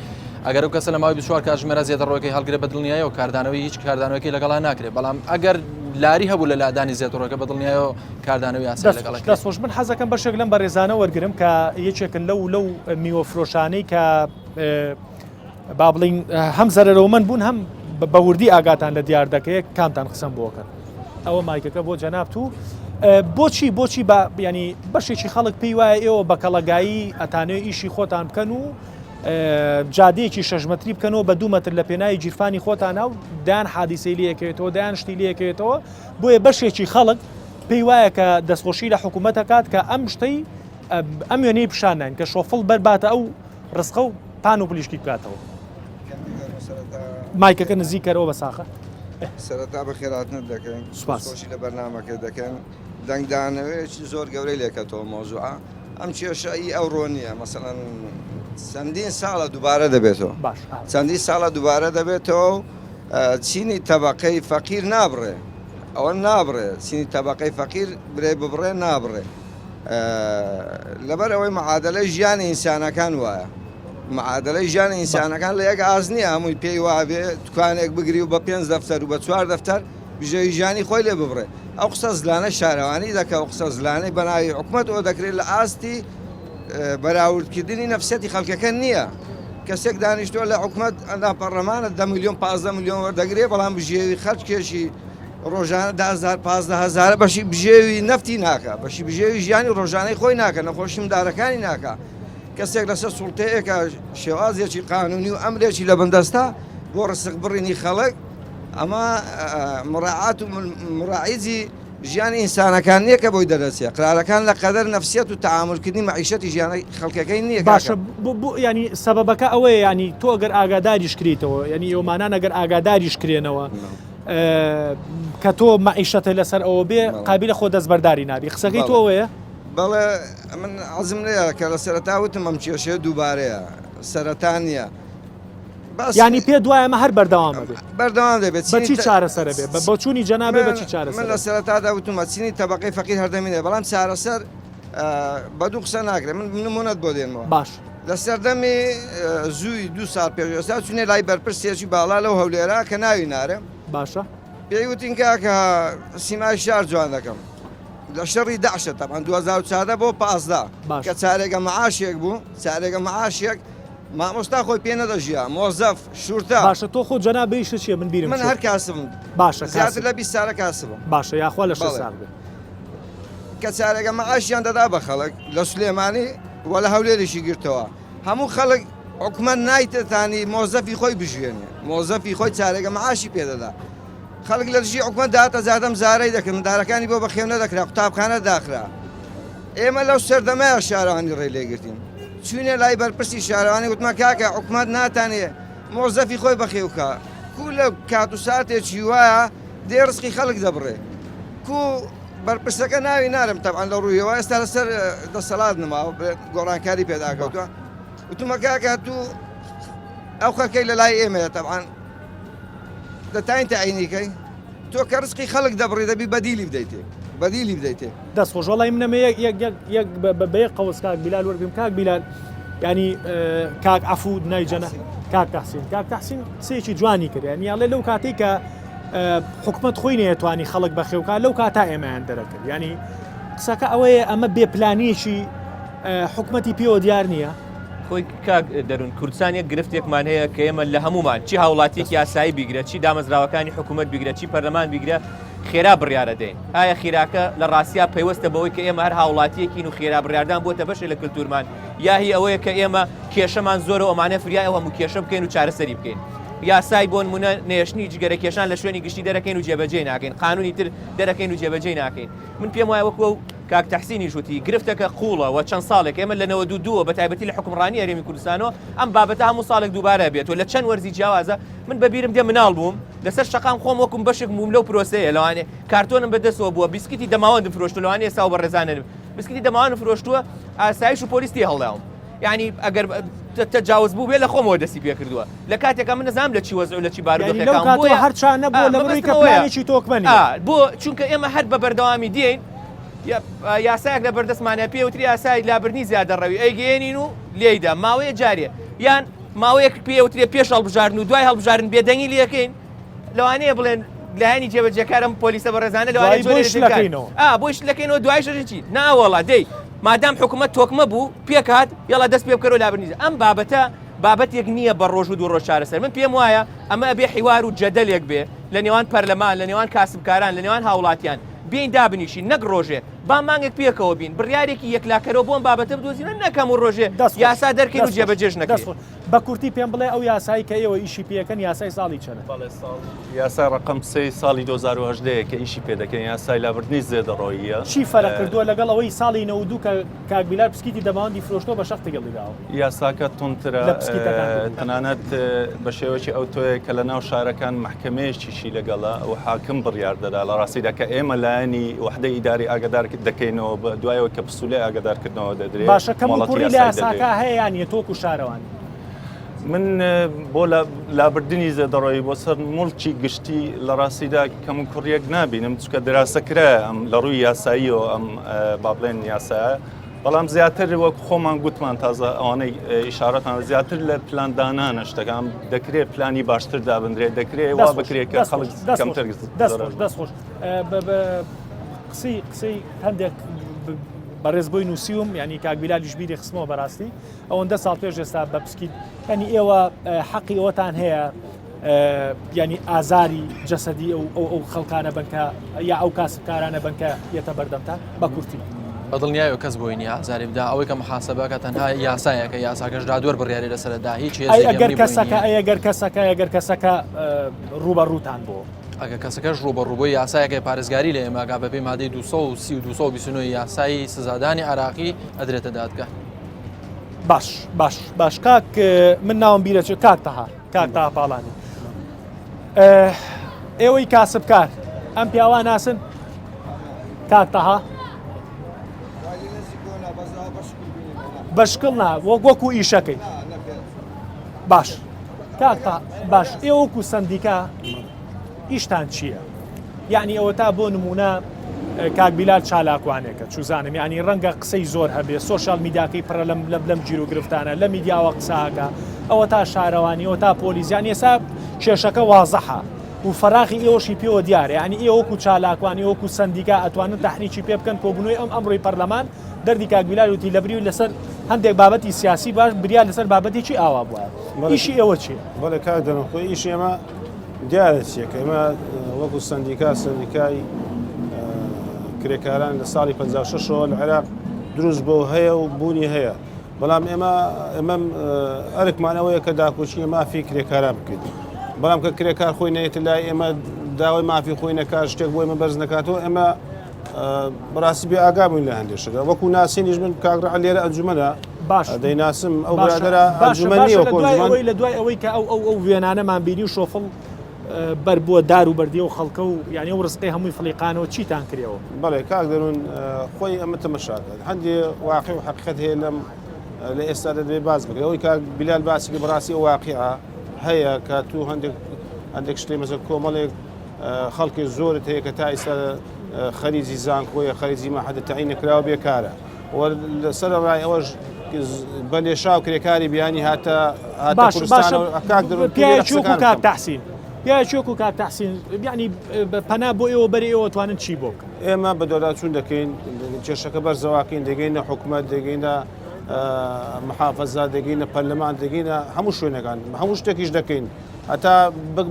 ئەگەر ئەو کەسە لە ماوەی 24 کاتژمێرە زێدەڕۆیەکەی هەڵگرێ بە دڵنیایەوە کاردانەوەی هیچ کاردانەوەیەکی لەگەڵا ناکرێت بەڵام ئەگەر لاری هەبوو لە لادانی زێدەڕۆکە بە دڵنیایەوە کاردانەوەی یاسای لەگەڵ ئەکرێت. دەست خۆش من حەزەکەم بەشێک لەم بەڕێزانە وەرگرم کە یەکێکن لەو لەو میوە فرۆشانەی کە با بڵین هەم زەرەرەومەند بوون هەم بە وردی ئاگاتان لە دیاردەکەیە کامتان قسەم بۆکەن ئەوە مایکەکە بۆ جەنابت و بۆچی بۆچی بە ینی بەشێکی خەڵک پێی وایە ئێوە بە کەڵەگایی ئەتانێ ئیشی خۆتان بکەن و جادەیەکی شەش مەتری بکەنەوە بە دوو مەتر لە پێناوی گیرفانی خۆتانە و دایان حادیسەی لێکەوێتەوە دایان شتی لێکەوێتەوە بۆیە بەشێکی خەڵک پێی وایە کە دەستخۆشی لە حکوومەت دەکات کە ئەم شتەی ئەم وێنەی پیشان ناین کە شۆفڵ بەرباتە ئەو ڕسقە و پان و پلیشکی بکاتەوە مایکەکە نزیک کەرەوە بە ساخە سەرەتا بە خێراتنت دەکەین سوپاس خۆشی لە بەرنمەکە دەکەن دەنگدانەوەیەکی زۆر گەورەی لێکەتەوە مەوزوعە ئەم کێشە ئی ئەوڕۆ نییە مەسەڵەن چەندین ساڵە دووبارە دەبێتەوە باش چەندین ساڵە دووبارە دەبێتەوە و چینی تەبقەی فەقیر نابڕێ ئەوە نابڕێ چینی تەبقەی فەقیر برێ ببڕێ نابڕێ لەبەر ئەوەی معادلەی ژیانی ئینسانەکان وایە معادلەی ژیانی ئینسانەکان لە یەک ئاز نییە هەمووی پێی وابێ دوکانێک بگری و بە پێنج دەفتەر و بە چوار دەفتەر بژێوی ژیانی خۆی لێ ببڕێ ئەو قسە زلانە شارەوانی دەکا و قسە زلانەی بەناوی حکومەتەوە دەکرێت لە ئاستی بەراوردکردنی نەفسیەتی خەڵکەکە نییە کەسێک دانیشتووە لە حکومەت ئەندام پەرلەمانە دە میلیۆن 15 میلیۆن وەردەگرێ بەڵام بژێوی خەرج کێشی ڕۆژانە دههزار 15 هزارە بەشی بژێوی نەفتی ناکە بەشی بژێوی ژیانی ڕۆژانەی خۆی ناکە نەخۆشی مندارەکانی ناکە کەسێک لەسەر سوڵتەیەکە شێوازێکی قانونی و ئەمرێکی لە بندەستە بۆ ڕسق بڕینی خەڵک ئەمە مڕاعات و مڕاعیزی ژیانی ئینسانەکان نییە کە بۆی دەرەچێ قرارەکان لە قەدەر نەفسیەت و تەعامولکردنی مەعیشەتی ژیانی خەڵکەکەی نییە باشە ینی سەبەبەکە ئەوەیە ینی تۆ ئەگەر ئاگاداریش کریتەوە ینی ئێوەمانان ئەگەر ئاگاداریش کرێنەوە کە تۆ مەعیشەتە لەسەر ئەوە بێ قابلە خۆ دەستبەرداری نابی قسەکەی تۆ ئەوەیە بەڵێ من عزم لێیە کە لە سەرەتا وتم ئەم کێشەیە دووبارەیە سەرەتا نییە ینی پێ دوای ئەمە هەر بەردەوام بێت بەردەوام دەبێت بەچی چارەسەر بێ بە بۆچوونی جەنابێ بەچی چارەسەر من لە سەرەتادا وتومە چینی تەبقەی فەقیر هەردەمینێ بەڵام چارەسەر بە دوو قسە ناکرێت من نمونەت بۆ دێنمەوە باش لە سەردەمی زووی دو ساڵ پێش ئێستا چونێ لای بەرپرسێکی باڵا لەو هەولێرا کە ناوی نارێ باشە پێی وتین کاکە سیمای شار جوان دەکەم لە شەڕی داعشە تەبعەن 2014 بۆ 15 کە چارێگە معاشێک بوو چارێگە معاشێک مامۆستا خۆی پێ نەدەژیا مۆزەف شورتە. باشە تۆ خۆ جەناب ئیشت چیە من بیرم من چوو. هەر کاسبم باشە زیاتر کاسب. لە 20 سالە کاسبم. باشە یاخوا لەشت بەڵێ. ساغ بێ. کە چارەگە مەعاشیان دەدا بە خەڵک لە سلێمانی و لە هەولێریشی گرتەوە هەموو خەڵک حکومەت نایتەتانی مۆزەفی خۆی بژێنێ مۆزەفی خۆی چارەگە مەعاشی پێدەدا خەڵک لە دژی حکومەت داتە زادەم زارەی دەکرد مندارەکانی بۆ بەخێو نەدەکرا قوتابخانە داخرا ئێمە لەو سەردەمەیە شارەوانی ڕێ لێگرتین چوینە لای بەرپرسی شارەوانی وتمان کاکە حکومەت ناتانێ مۆزەفی خۆی بەخێوکە کو لە کات و ساتێکی وایە دێ ڕزقی خەڵک دەبڕێ کو بەرپرسەکە ناوی نارم تەبعەن لە ڕوویەوە ئێستا لەسەر دەسەڵات نماوە گۆڕانکاری پێداکەوتوە وتمە کاکە تو ئەو خەڵکەی لە لای ئێمەیە تەبعەن دەتاین تەعینیکەی تۆ کە ڕزقی خەڵک دەبڕی دەبی بەدیلی بدەیتێ بەدیلی بدەیتێ. دەست خۆش وەڵی منەمە یەک یەک یەک یەک بە یەک قەوس کاک بیلال وەرگرم کاک بیلال ینی کاک عفو نایجەنە کاک تحسین کاک تحسین قسەیەکی جوانی کرد ینی ئەڵێ لەو کاتێک کە حکومت خۆی نەیەتوانی خەڵک بەخێوکە لەو کاتا ئێمەیان دەرەکرد ینی قسەکە ئەوەیە ئەمە بێپلانیەکی حکومەتی پێوە دیار نییە خۆی کاک دەرون کوردستان یەک گرفتێکمان هەیە کە ئێمە لە هەمومان چی هاوڵاتیەکی یاسایی بیگرە چی دامەزراوەکانی حکوومەت بیگرە چی پەرلەمان بیگرە خێرا بڕیارە دەین ئایا خیراکە لە ڕاستیا پەیوەستە بەوەی کە ئێمە هەر هاوڵاتیەکین و خێرا بڕاردان بۆتە بەشێ لە کللتورمان یاهی ئەوەیە کە ئێمە کێشەمان زۆرە ئەمانە فریای ئەو هەموو کێشە بکەین و چارەسەری بکەین یاسای بۆ نمونە نێشتنی جگەرە کێشان لە شوێنی گشتی دەرەکەین و جێبەجێ ناکەین قانونی تر دەرەکەین و جێبەجێ ناکەین من پێم وایە وەکو کاک تەحسینیش وتی، گرفتەکە قووڵە و چەند ساڵێکە ئێمە لە 92 وە بە تایبەتی لە حوکمڕانی هەرێمی کوردستانەوە ئەم بابەتە هەموو ساڵێک دووبارە بێتەوە لە چەند وەرزی جیاوازە من بە بیرم دێ مناڵ بووم لەسەر شەقام خۆم وەکم بەشێک بووم لەو پرۆسەیە لەوانێ کارتۆنم بە دەستەوە بووە بیسکیتی دەماوەندم فرۆشتووە لەوانەیە ئێستا و بەڕێزانە بسکیتی دەماوەندم فرۆشتووە ئاسایش و پۆلیس تێ هەڵداوم یعنی ئەگەر تەجاوز بوو بێ لە خۆمەوە دەستی پێکردووە لە کاتێکا من نەزانم لە چی وەزع و لە چی بارودۆخێکام بۆیە هەر چا نەبووە لە بڕی کە پلانێکی تۆکمە نییە بۆ چونکە ئێمە هەر بە بەردەوامی دێین یاسایەک لە بەردەستمانە پێوتری یاسای لابردنی زیادەڕەوی ئەیگەیەنین و لێیدا ماوەیە جارێ یان ماوەیەک پێوترێ پێش هەڵبژاردن و دوای هەڵبژاردن بێدەنگی لەکەین لەوانەیە بڵێن لایەنی جێبەجێکارم پۆلیسە بەڕێزانە لەوانەیە دوایی بۆی شلەکەینەوە. ئا بۆی شلەکەینەوە دوای شەژی چی ناوەڵا دەی مادام حکوومەت تۆکمە بوو پێکات یاڵا دەست پێ بکەرەوە لابردنی ئەم بابەتە بابەتێک نییە بە ڕۆژ و دوو ڕۆژ چارەسەر من پێم وایە ئەمە ئەبێ حیوار و جەدەلێک بێ لە نێوان پەرلەمان لە نێوان کاسبکاران لە نێوان هاوڵاتیان بێین دابنیشین نەک ڕۆژێ با مانگێک پێکەوە بین بڕیارێکی یەکلاکەرەوە بۆ ئەم بابەتە بدۆزینەوە نەک هەموو ڕۆژێ دەست خۆش. یاسا دەرکەین و دەست خۆش. جێبەجێش دەست نەکرێ. خۆش. بە کورتی پێم بڵێ ئەو یاسایی کە ئێوە ئیشی پێکەن یاسای ساڵی چەنە؟ بەڵێ ساڵ یاسای ڕەقەم سێی ساڵی 2018 کە ئیشی پێ دەکەین یاسای لابردنی زێدەڕۆییە. چی فەرق کردووە لەگەڵ ئەوەی ساڵی 92 کە کاک بیلال پسکیتی دەماوەندی فرۆشتووە بە شەق تگەڵی داوە؟ یاساکە توندترە لە پسکیتەکان ببوورە. تەنانەت بە شێوەیەکی ئەوتۆیە کە لە ناو شارەکان مەحکەمەیەکیشی لەگەڵە و حاکم بڕیار دەدا لە ڕاستیدا کە ئێمە لایەنی وەحدەی ئیداری ئاگادار دەکەینەوە بە دوایەوە کە پسولەی ئاگادارکردنەوە دەدرێ باشە کەم و مۆڵەتی کوڕی لە یاسایی دەدرێ. یاساکە هەیە یان نییە تۆ وەکو شارەوانی؟ من بۆ لابردنی زێدەڕۆیی بۆ سەر موڵکی گشتی لە ڕاستیدا کەم و کوڕیەک نابینم چونکە دراسە کرایە ئەم لە ڕووی یاساییەوە ئەم با بڵێن یاسایە بەڵام زیاتر وەک خۆمان گوتمان تازە ئەوانەی ئیشارەتان زیاتر لە پلاندانانە شتەکان دەکرێت پلانی باشتر دابنرێت دەکرێت وا بکرێت کە خەڵک کەمتر دەست خۆش قسەی قسەی هەندێک بەڕێز بۆی نووسیوم ینی کاک بیلالیش بیری خستمەوە بەڕاستی ئەوەندە ساڵ پێش ئێستا بە پسکیت ینی ئێوە حەقی ئەوەتان هەیە. ینی ئازاری جەسەدی ئەو ئەو ئەو خەڵکانە بن کە یا ئەو کاسبکارانە بن کە یەتە بەردەمتان بە کورتی. بە دڵنیایەوە کەس بۆی نییە ئازاری بدا ئەوەی کە محاسبەکە تەنها یاسایەکە یاساکەش دادوەر بڕیاری لەسەردا هیچ ئەی ئەگەر کەسەکە ئەی ئەگەر کەسەکە ئەگەر کەسەکە ڕووبەڕووتان بۆ ئەگەر کەسەکەش ڕووبەڕوو بۆی یاسایەکەی پارێزگاری لە ئێمە ئەکا بەپێی مادەی 230 و 229 یاسایی سزادانی عێراقی ئەدرێتە دادگا. باش باش باش کاک من ناوم بیرەچێت کاک تەها کاک تەها پاڵانی ئێوەی کاسبکار ئەم پیاوە ناسن کاک تەها بەشکڵ نا وەک وەکو ئیشەکەی باش کاک تەها باش ئێوە وەکو سندیکا ئیشتان چییە؟ یەعنی ئەوەتا بۆ نموونە کاک بیلال چالاکوانێکە چوزانم یعنی ڕەنگە قسەی زۆر هەبێ سۆشیال میدیاکەی پڕە لەم لەم لەم گیر و گرفتانە لە میدیاوە قساکە ئەوە تا شارەوانی ئەوە تا پۆلیس یعنی ئێستا کێشەکە وازحە و فەراغی ئێوەشی پێوە دیارە یعنی ئێوە وەکو چالاکوان ئێوە وەکو سەندیکا ئەتوانن تەحریکی پێ بکەن کۆبوونەوەی ئەم ئەمڕۆی پەرلەمان دەردی کاک بیلال وتی لەبری و لەسەر هەندێک بابەتی سیاسی باش بریا لەسەر بابەتێکی ئاوا بووە ئیشی ئێوە چییە؟ بەڵێ کاک دەرم خۆی ئیشی ئێمە دیارە چیە کە ئێمە وەکو سندیکا سندیکای کرێکاران لە ساڵی 56ەوە لە عێراق دروست بۆ هەیە و بوونی هەیە بەڵام ئێمە ئێمە ئەرکمان ئەوەیە کە داکۆکی مافی کرێکاران بکەین بەڵام کە کرێکار خۆی نێتە لای ئێمە داوای مافی خۆی نەکات شتێک بۆ ئێمە بەرز نەکاتەوە ئێمە بەڕاستی بێ ئاگا بووین لە هەندێک شتدا وەکو ناسینیش من کاک ڕەعە لێرە ئەنجومەنە باش دەیناسم ئەو باشە برادەرە باشە ئەنجومەن باشە نییە لە وەکو دوای ئەنجومەن ئەوەی لە دوای ئەوەی کە ئەو ئەو ئەو وێنانەمان بینی و شۆفڵ بەر بووە دار و بەردی و خەڵکە و یعنی ئەو ڕزقەی هەمووی فڵیقانەوە چیتان کرێەوە؟ بەڵێ کاک دەروون خۆی ئەمە تەمەشاکە هەندێ واقع و حەقیقەت هەیە لەم لە ئێستا دەبێ باس بکرێت ئەوەی کاک بیلال باسی کرد بەڕاستی ئەو واقعە هەیە کە تو هەندێک هەندێک شتێ مەسەل کۆمەڵێک خەڵکی زۆرت هەیە کە تا ئیستا خەریجی زانکۆیە خەریجی مەحەدە تەعین نەکراوە بێکارە و لەسەر ڕای ئەوەش بە لێشاو کرێکاری بیانی هاتە هاتە کوردستانەوە کاک دەروون پیاوێکی وەکو کاک تەحسین پیاوێکی وەکو کاک تەحسین یعنی پەنا بۆ ئێوە بەرێ ئێوە توانن چی بۆ بکەن؟ ئێمە بەدواداچوون دەکەین کێشەکە بەرزەواکەین دەگەینە حکومەت دەگەینە محافەزا دەگەینە پەرلەمان دەگەینە هەموو شوێنەکان هەموو شتێکیش دەکەین هەتا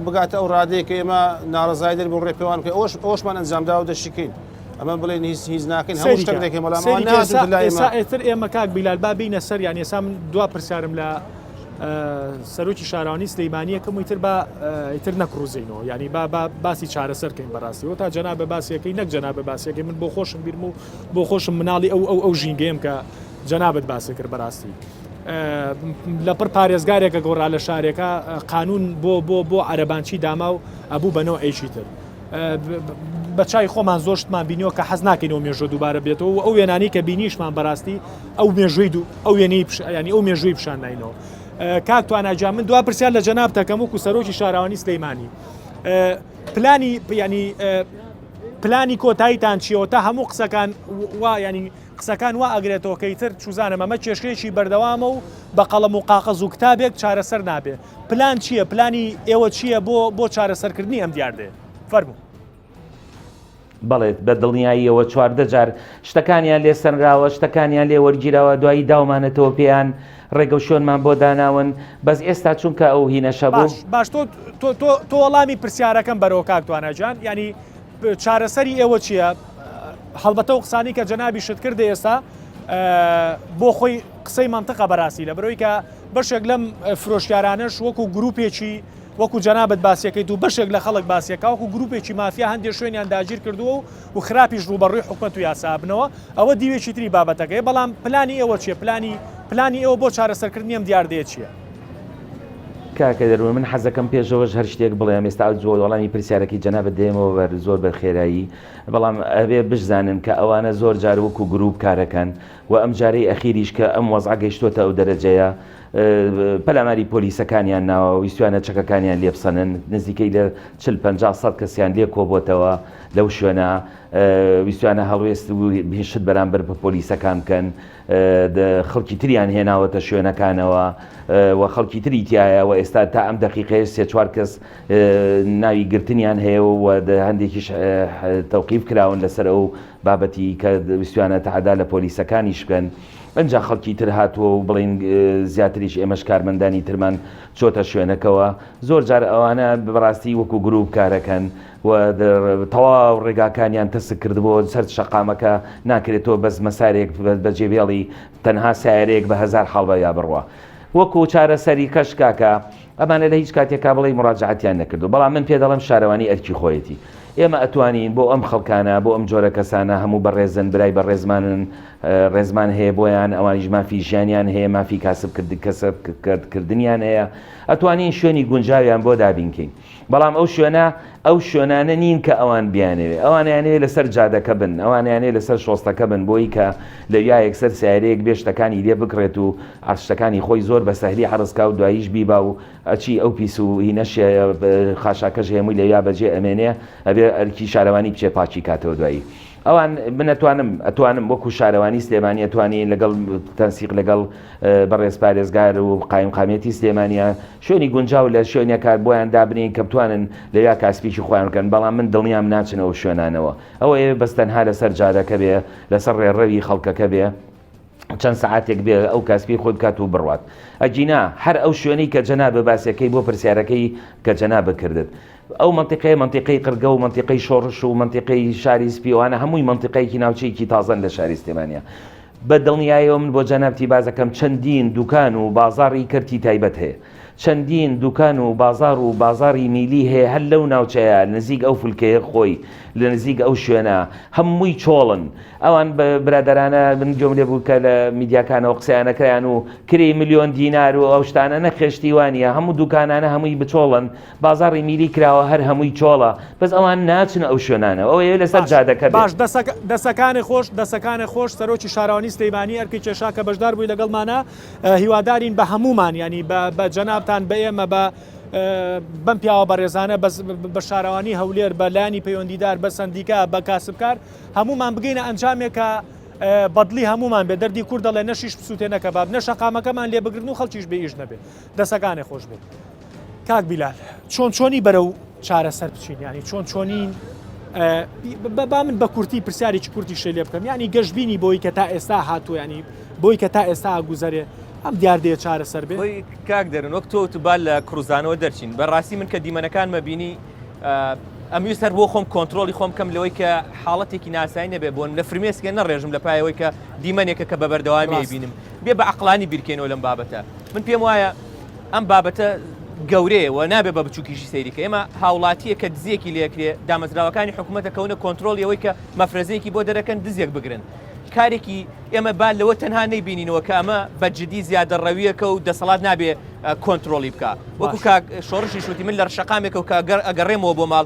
بگاتە ئەو ڕادەیە کە ئێمە ناڕەزایی دەربڕین ڕێپێوان بکەین ئەوەش ئەوەشمان ئەنجامداوە دەشیکەین ئەمە بڵێن هیچ هیچ ناکەین هەموو شتێک دەکەین بەڵام ئەوان نەهاتوونەتە لای ئێمە. ئێستا ئێتر ئێمە کاک بیلال با بینە سەر یان ئێستا من دوا پرسیارم لە سەرۆکی شارەوانی سلیمانیەکەم و ئیتر با ئیتر نەکڕوزینەوە یعنی با با باسی چارەسەر کەین بەڕاستی و تا جەنابە باسیەکەی نەک جەنابە باسیەکەی من بۆ خۆشم بیرم و بۆ خۆشم مناڵی ئەو ئەو ئەو ژینگەیەم کە جەنابت باسی کرد بەڕاستی لەپڕ پارێزگارێکە گۆڕا لە شارێکە قانون بۆ بۆ بۆ عەرەبانچی داما و ئەبوو بە نەوعێکی تر بە چای خۆمان زۆر شتمان بینیوە کە حەز ناکەینەوە مێژوە دووبارە بێتەوە و ئەو وێنانی کە بینیشمان بەڕاستی ئەو مێژووی دوو ئەو وێنەی ینی ئەو مێژووی پیشان ناینەوە کاک تواناجان من دوا پرسیار لە جەناب تەکەم وەکو سەرۆکی شاراوانی سلەیمانی پلانی ینی پلانی کۆتاییتان چیەوە تا هەموو قسەکان وا ینی قسەکان وا ئەگرێتەوە کە ئیتر چوزانم ئەمە کێشەیەکی بەردەوامە و بە قەڵەم و قاقەز و کتابێک چارەسەر نابێ. پلان چییە؟ پلانی ئێوە چییە بۆ بۆ چارەسەرکردنی ئەم دیاردەیە؟ فەرموو. بەڵێ بە دڵنیاییەوە 14 جار شتەکانیان لێ سەنراوە شتەکانیان لێ وەرگیراوە دوایی داومانەتەوە پێیان ڕێگە و شوێنمان بۆ داناون بەس ئێستا چونکە ئەو هینەشە بوو باش باش تۆ تۆ تۆ تۆ وەڵامی پرسیارەکەم بەرەوە کاک توانا جان یانی چارەسەری ئێوە چییە؟ هەڵبەتە و قسانی کە جەنابیشت کردە ئێستا بۆ خۆی قسەی منطقە بەراستی لە بەرەوەی کە بەشێک لەم فرۆشیارانەش وەکو گروپێکی وەکو جەنابەت باسیەکەیت و بەشێک لە خەڵک باسیەکە وەکو گروپێکی مافیا هەندێک شوێنیان داگیر کردووە و و خراپیش ڕووبەڕووی حکومەت و یاسا بنەوە ئەوە دیوێکی تری بابەتەکەی بەڵام پلانی ئێوە چییە پلانی پلانی ئێوە بۆ چارەسەرکردنی ئەم دیاردەیە چییە؟ کاکە دەروون من حەزەکەم پێشەوەش هەر شتێک بڵێم ئێستا زۆر وەڵامی پرسیارەکەی جەنابت دێمەوە بەر زۆر بە خێرایی بەڵام ئەبێ بشزانن کە ئەوانە زۆر جار وەکو گروپ کارەکەن و ئەم جارەی ئەخیریش کە ئەم وەزعە گەیشتۆتە ئەو دەرەجەیە پەلاماری پۆلیسەکانیان ناوە ویستویانە چەکەکانیان لێ بسەنن نزیکەی لە چل 50 سەد کەسیان لێ کۆبۆتەوە لەو شوێنە ویستویانە هەڵوێست و شت بەرامبەر بە پۆلیسەکان بکەن خەڵکی تریان هێناوەتە شوێنەکانەوە و خەڵکی تری تایە و ئێستا تا ئەم دەقیقەیە سێ چوار کەس ناوی گرتنیان هەیە و هەندێکیش تەوقیف کراون لەسەر ئەو بابەتی کە ویستویانە تەعدا لە پۆلیسەکانیش بکەن. ئەنجا خەڵکی تر هاتووە و بڵێین زیاتریش ئێمەش کارمەندانی ترمان چۆتە شوێنەکەوە زۆر جار ئەوانە بەڕاستی وەکو گروپ کارەکەن و تەواو ڕێگاکانیان تەسک کردبوو سەر شەقامەکە ناکرێت تۆ بەس مەسارێک بەجێبێڵی تەنها سیارەیەک بە هەزار حاڵ بە یا بڕوا وەکو چارەسەری کەش کاکە ئەمانە لە هیچ کاتێکا بڵێی مڕاجعەتیان نەکردو بەڵام من پێ دەڵێم شارەوانی ئەرکی خۆیەتی ئێمە ئەتوانین بۆ ئەم خەڵکانە بۆ ئەم جۆرە کەسانە هەموو بەڕێزن برای بەڕێزمانن ڕێزمان هەیە بۆیان ئەوانیش مافی ژیانیان هەیە مافی کاسب کەسب کردنیان هەیە ئەتوانین شوێنی گونجاویان بۆ دابینکەین بەڵام ئەو شوێنە ئەو شوێنانە نین کە ئەوان بیانەوێ ئەوان ئەیانەوێ لەسەر جادەکە بن ئەوان ئەیانەوێ لەسەر شۆستەکە بن بۆی کە لەویا یەکسەر سیارەیەک بێ شتەکانی لێ بکڕێت و شتەکانی خۆی زۆر بە سەهلی عەرز کا و دواییش بیبا و ئەچی ئەو پیس و هینەش خاشاکەش هێمووی لەویا بەجێ ئەمێنێ ئەبێ ئەرکی شارەوانی بچێ پاکی کاتەوە دوایی ئەوان من ئەتوانم ئەتوانم وەکو شارەوانی سلێمانی ئەتوانین لەگەڵ تەنسیق لەگەڵ بەڕێز پارێزگار و قایمقامیەتی سلێمانیە شوێنی گونجاو لە شوێنێکا بۆیان دابنێین کە بتوانن لەویا کاسپیی خۆیان بکەن، بەڵام من دڵنیام ناچن ئەو شوێنانەوە. ئەوە ئەیەوێ بەس تەنها لەسەر جادەکە بێ، لەسەر ڕێڕەوی خەڵکەکە بێ، چەند سەعاتێک بێ ئەو کاسپی خۆی بکات و بڕوات. ئەگینا هەر ئەو شوێنەی کە جەنابت باسەکەی بۆ پرسیارەکەی کە جەنابت کردت، ئەو مەنتیقەیە مەنتیقەی قرگە و مەنتیقەی شۆڕش و مەنتیقەی شاری سپی ئەوانە هەمووی مەنتیقەیەکی ناوچەیەکی تازەن لە شاری سلێمانیە. بە دڵنیایەوە من بۆ جەنابتی باس دەکەم چەندین دوکان و بازاڕی کەرتی تایبەت هەیە. چەندین دوکان و بازاڕ و بازاڕی میلی هەیە هەر لەو ناوچەیە نزیک ئەو فلکەیە خۆی لە نزیک ئەو شوێنە هەمووی چۆڵن. ئەوان برادەرانە من گوێم لێ بوو کە لە میدیاکانەوە قسەیانەکرایان و کرێی ملیۆن دینار و ئەو شتانە نەخێر شتی وا نییە هەموو دوکانانە هەمووی بچۆڵن بازاڕی میری کراوە هەر هەمووی چۆڵە بەس ئەوان ناچنە ئەو شوێنانە ئەوەیە لەسەر باش جادەکە بێ. باش دەسەکانێ خۆش دەسەکانێ خۆش سەرۆکی شارەوانی سلیمانی ئەرکی کێشا کە بەشدار بووی لەگەڵمانا هیوادارین بە هەموومان یانی بە بە جەنابتان بە ئێمە بە بەم پیاوە بەڕێزانە بە شارەوانی هەولێر بە لایەنی پەیوەندیدار بە سەندیکا بە کاسبکار هەموومان بگەینە ئەنجامێک کە بەدڵی هەموومان بێ دەردی کورد دەڵێ نەشیش بسووتێ نەکەباب نە شەقامەکەمان لێ بگرن و خەڵکیش بێ ئیش نەبێ دەسەکانێ خۆش بێت. کاک بیلال چۆن چۆنی بەرەو چارەسەر بچین ینی چۆن چۆنی با من بە کورتی پرسیارێکی کورتی شێ لێ بکەم ینی گەشتبینی بۆی کە تا ئێستا هاتوو ینی بۆی کە تا ئێستا گوزەرێ ئەم دیاردەیە چارەسەر بێ کاک دەرن وەک تۆ تو با لە کڕوزانەوە دەرچین بەڕاستی من کە دیمەنەکان مەبینی ئەمویست هەر بۆ خۆم کۆنتترۆلی خۆم کەم لەوەی کە حاڵەتێکی ناسایی نەبێ بۆن لە فرمێسکێ نەڕێژم لە پایەوەی کە دیمەنێکە کە بە بەردەوامی بینم بێ بە عقلانی بیرکەینەوە لەم بابەتە من پێم وایە ئەم بابەتە گەورەیە و نابێ بە بچووکیشی سەیری کە ئێمە هاوڵاتییە کە دزیەکی لێکرێ دامەزراوەکانی حکوومەتە کەونە کۆنتترۆلی ئەوەی کە مەفرەزەیەکی بۆ دەرەکەن دزێک بگرن کارێکی ئێمە با لەوە تەنها نەیبینینەوە کە ئەمە بە جدی زیادە ڕەویەکە و دەسەڵات نابێ کۆنتترۆلی بکە وەکو کاک شۆڕشی شوتی من لە شەقامێکە و کە ئەگەڕێمەوە بۆ ماڵ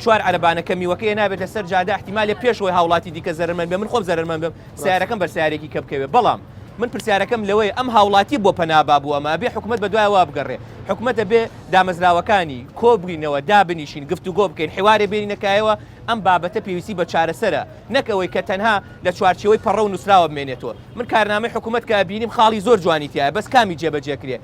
چوار عەربانەکە میوەکەی نابێت لەسەر جادە احتیمالێ پێشەوەی هاوڵاتی دیکە زەرمەند بێ من خۆم زەرمەند بم سیارەکەم بەر سیارێکی کە بکەوێ بەڵام من پرسیارەکەم لەوەیە ئەم هاوڵاتیە بۆ پەنا با بۆ ئەمە ئەبێ حکومەت بەدوای وا بگەڕێ حکومەت ئەبێ دامەزراوەکانی کۆبگرینەوە دابنیشین گفتوگۆ بکەین حیوارێ بێنینە کایەوە ئەم بابەتە پێویستی بە چارەسەرە نەک ئەوەی کە تەنها لە چوارچێوەی پەڕە و نووسراوە بمێنێتەوە من کارنامەی حکومەت کە ئەبینیم خاڵی زۆر جوانی تیایە بەس کامی جێبەجێ کرێ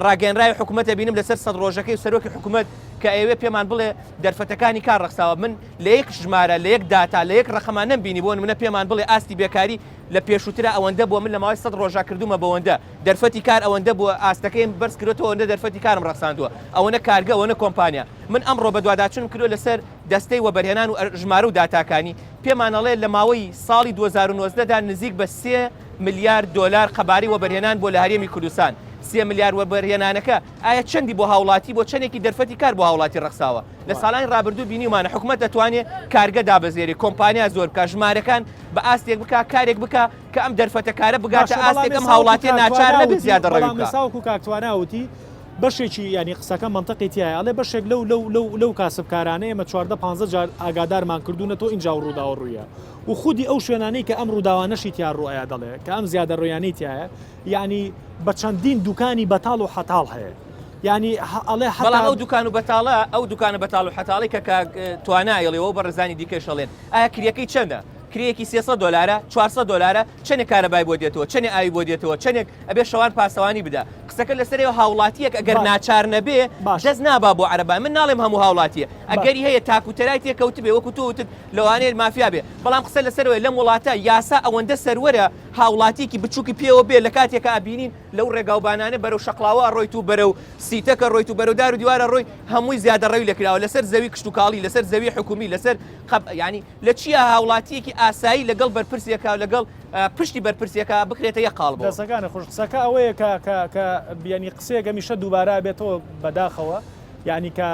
ڕاگەیەنراوی حکومەت ئەبینم لەسەر سەد ڕۆژەکەی سەرۆکی حکومەت کە ئەیەوێ پێمان بڵێ دەرفەتەکانی کار ڕەخساوە من لە یەک ژمارە لە یەک داتا لە یەک ڕەقەما نەمبینی بۆ نمونە پێمان بڵێ ئاستی بێکاری لە پێشووترا ئەوەندە بووە من لە ماوەی سەد ڕۆژا کردوومە بەوەندە دەرفەتی کار ئەوەندە بووە ئاستەکەیم بەرز کردۆتەوە ئەوەندە دەرفەتی کارم ڕەخساندووە ئەوەنە کارگە ئەوەنە کۆمپانیا من ئەمڕۆ بەدواداچوونم کردووە لەسەر دەستەی وەبەرهێنان و ژمارە و داتاکانی پێمان ئەڵێ لە ماوەی ساڵی 2019 دا نزیک بە سێ ملیار دۆلار قەبارەی وەبەرهێنان بووە لە هەرێمی کوردستان سێ ملیار وەبەرهێنانەکە ئایا چەندی بۆ هاوڵاتی بۆ چەندێکی دەرفەتی کار بۆ هاوڵاتی ڕەخساوە لە ساڵانی ڕابردوو بینیومانە حکومەت دەتوانێ کارگە دابەزێنێ کۆمپانیا زۆر بکا ژمارەکان بە ئاستێک بکا کارێک بکا کە ئەم دەرفەتە کارە بگاتە باشە بەڵام ئاستێک ئەم ئێستا وەکو هاوڵاتیە کاک ناچار توانا نەبێ وتی زیادەڕەوی بەڵام بکا. ئێستا وەکو کاک توانا وتی بەشێکی یانی قسەکە مەنتقی تیایە ئەڵێ بەشێک لەو لەو لەو لەو کاسبکارانە ئێمە 14 15 جار ئاگادارمان کردوونەتەوە ئینجا ئەو ڕووداوە ڕوویە و خودی ئەو شوێنانەی کە ئەم ڕووداوانەشی تیا ڕووئەیا دەڵێ کە ئەم زیادەڕۆیانەی تیایە یانی بە چەندین دوکانی بەتاڵ و حەتاڵ هەیە یانی ئەڵێ بەڵام حەتا ئەو دوکان و بەتاڵە ئەو دوکانە بەتاڵ و حەتاڵەی کە کاک توانا ئەیڵێ و بەڕێزانی دیکەش ئەڵێن ئایا کرێکەی چەندە؟ کرێیەکی 300 دۆلارە 400 دۆلارە چەنێک کارەبای بۆ دێتەوە چەنێ ئاوی بۆ دێتەوە چەنێک ئەبێ شەوان پاسەوانی بدا. قسەکە لەسەرەوە هاوڵاتیەک ئەگەر ناچار نەبێ دەست نابا بۆ عەرەبان من ناڵێم هەموو هاوڵاتیە ئەگەری هەیە تاک و تەرای تێکەوتبێ وەکو تۆ وتت لەوانەیە مافیا بێ بەڵام قسە لەسەرەوەی لەم وڵاتە یاسا ئەوەندە سەروەرە هاوڵاتیەکی بچووکی پێوە بێ لە کاتێکا ئەبینین لەو ڕێگاوبانانە بەرەو شەقڵاوە ئەڕۆیت و بەرەو سیتەکە ڕۆیت و بەرەو دار و دیوارە ڕۆی هەمووی زیادەڕەوی لێکراوە لەسەر زەوی کشتوکاڵی لەسەر زەوی حکومی لەسەر قەب یانی لە چیا هاوڵاتیەکی ئاسایی لەگەڵ بەرپرسێکا لەگەڵ پشتی بەرپرسێکا بکرێتە یەک قاڵبەوە. دەستەکانت خۆش قسەکە ئەوەیە کە کە کە یانی قسەیەک هەمیشە دووبارە ئەبێتەوە بەداخەوە یانی کە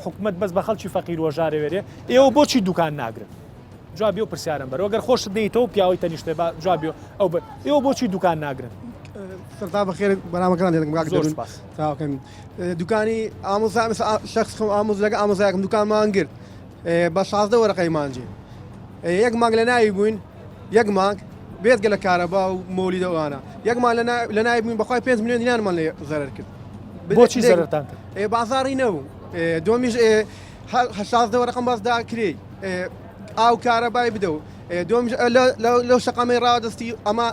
حکومەت بەس بە خەڵکی فەقیر وەژارە وێرێ ئێوە بۆچی دوکان ناگرن جوابی ئەو پرسیارم بەرەوە گەر خۆشت نەیتەوە پیاوەی تەنیشتێ با جوابی ئەو بەر ئێوە بۆچی دوکان ناگرن سەرتا بەخێر بەنامەکان لێ دەکەم کاک زۆر دەروون سپاس. تاوەکەن دوکانی ئامۆزا شخص خۆم ئامۆز لەگە ئامۆزایەکم دوکانمان گرت بە 16 وەرەقەی مانجی یەک مانگ لە ناوی بووین یەک مانگ بێتگە لە کارەبا و مۆلیدە ئەوانە یەک مانگ لە ناوی بووین بەخوای 5 میلیۆن دینارمان لێ زەرەر کرد بۆچی زەرەرتان کرد بازاڕی نەبوو دومیش 16 وەرەقەم باس دا کرێی ئاو کارەبای بدە و دومیش لەو شەقامەی ڕادەستی ئەمە